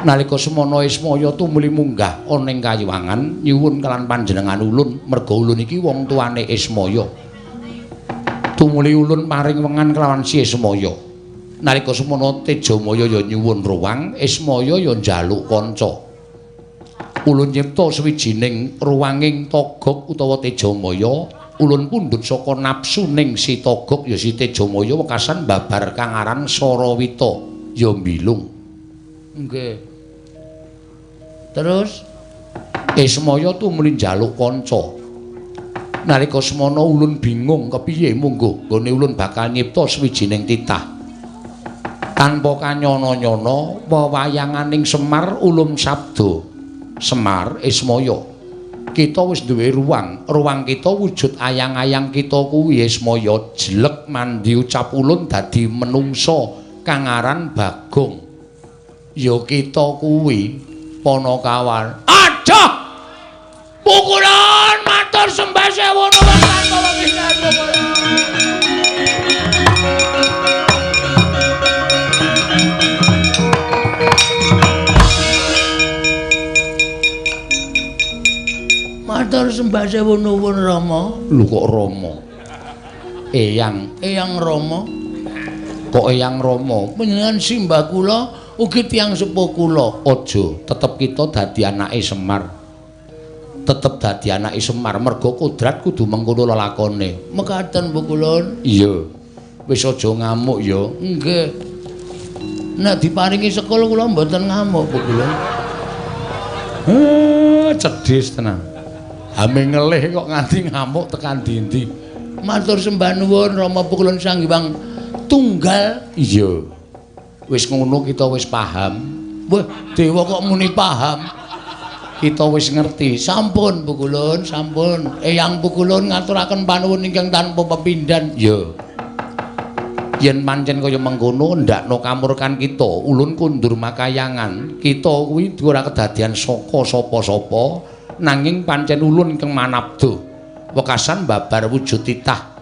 S1: Nalika semono Ismaya tumuli munggah ana ing kayuwangan nyuwun kelan panjenengan ulun, merga ulun iki wong tuane Ismaya. Tumuli ulun paring wengan kelawan si Ismaya. Nalika semono Tejamaya ya nyuwun ruwang, Ismaya ya njaluk kanca. Ulun nyipta sawijining ruwanging Togog utawa Tejamaya, ulun pundhut saka nafsuning si Togog ya si Tejamaya wekasan babar kang aran Sarawita ya mbilung.
S2: Nggih. Terus
S1: Ismaya tumuli njaluk kanca. Nalika semono ulun bingung kepiye mungguh nggone ulun bakal nyipta sawijining titah. Tanpa kanyana-nyana wewayanganing Semar ulun sabda, Semar Ismaya, kita wis duwe ruang, ruang kita wujud ayang-ayang kita kuwi Ismaya jelek mandi ucap ulun dadi menungsa kang aran Bagong. Ya kita kuwi Panakawan.
S2: Aduh! Pukulan matur sembah sewu nuwun tanpa pisan. Matur sembah sewu nuwun Rama.
S1: Lho kok Rama? Eyang,
S2: Eyang Rama.
S1: Kok Eyang Rama?
S2: Panjenengan simbah kula ugi tiyang sepuh kula.
S1: Aja, tetep kita dadi anake Semar. Tetep dadi anake Semar merga kodrat kudu mengkono lelakone.
S2: Mekaten Bu Kulun.
S1: Iya. Wis aja ngamuk ya.
S2: Nggih. Nek diparingi sekul kula mboten ngamuk Bu Kulun.
S1: Cedhis tenan. Ame ngelih kok nganti ngamuk tekan dindi.
S2: Matur sembah nuwun Rama Pukulun Sang Hyang Tunggal.
S1: Iya. Wis ngono kita wis paham.
S2: Wah, dewa kok muni paham.
S1: Kita wis ngerti.
S2: Sampun Pukulun, sampun. Eyang Pukulun ngaturaken panuwun ingkang tanpa pepindhan.
S1: Iya. Yen pancen kaya mengkono ndakno kamurkan kita, ulun kundur makayangan. Kita kuwi ora kedadian saka sapa-sapa, nanging pancen ulun ingkang manabda. Wekasan babar wujud titah.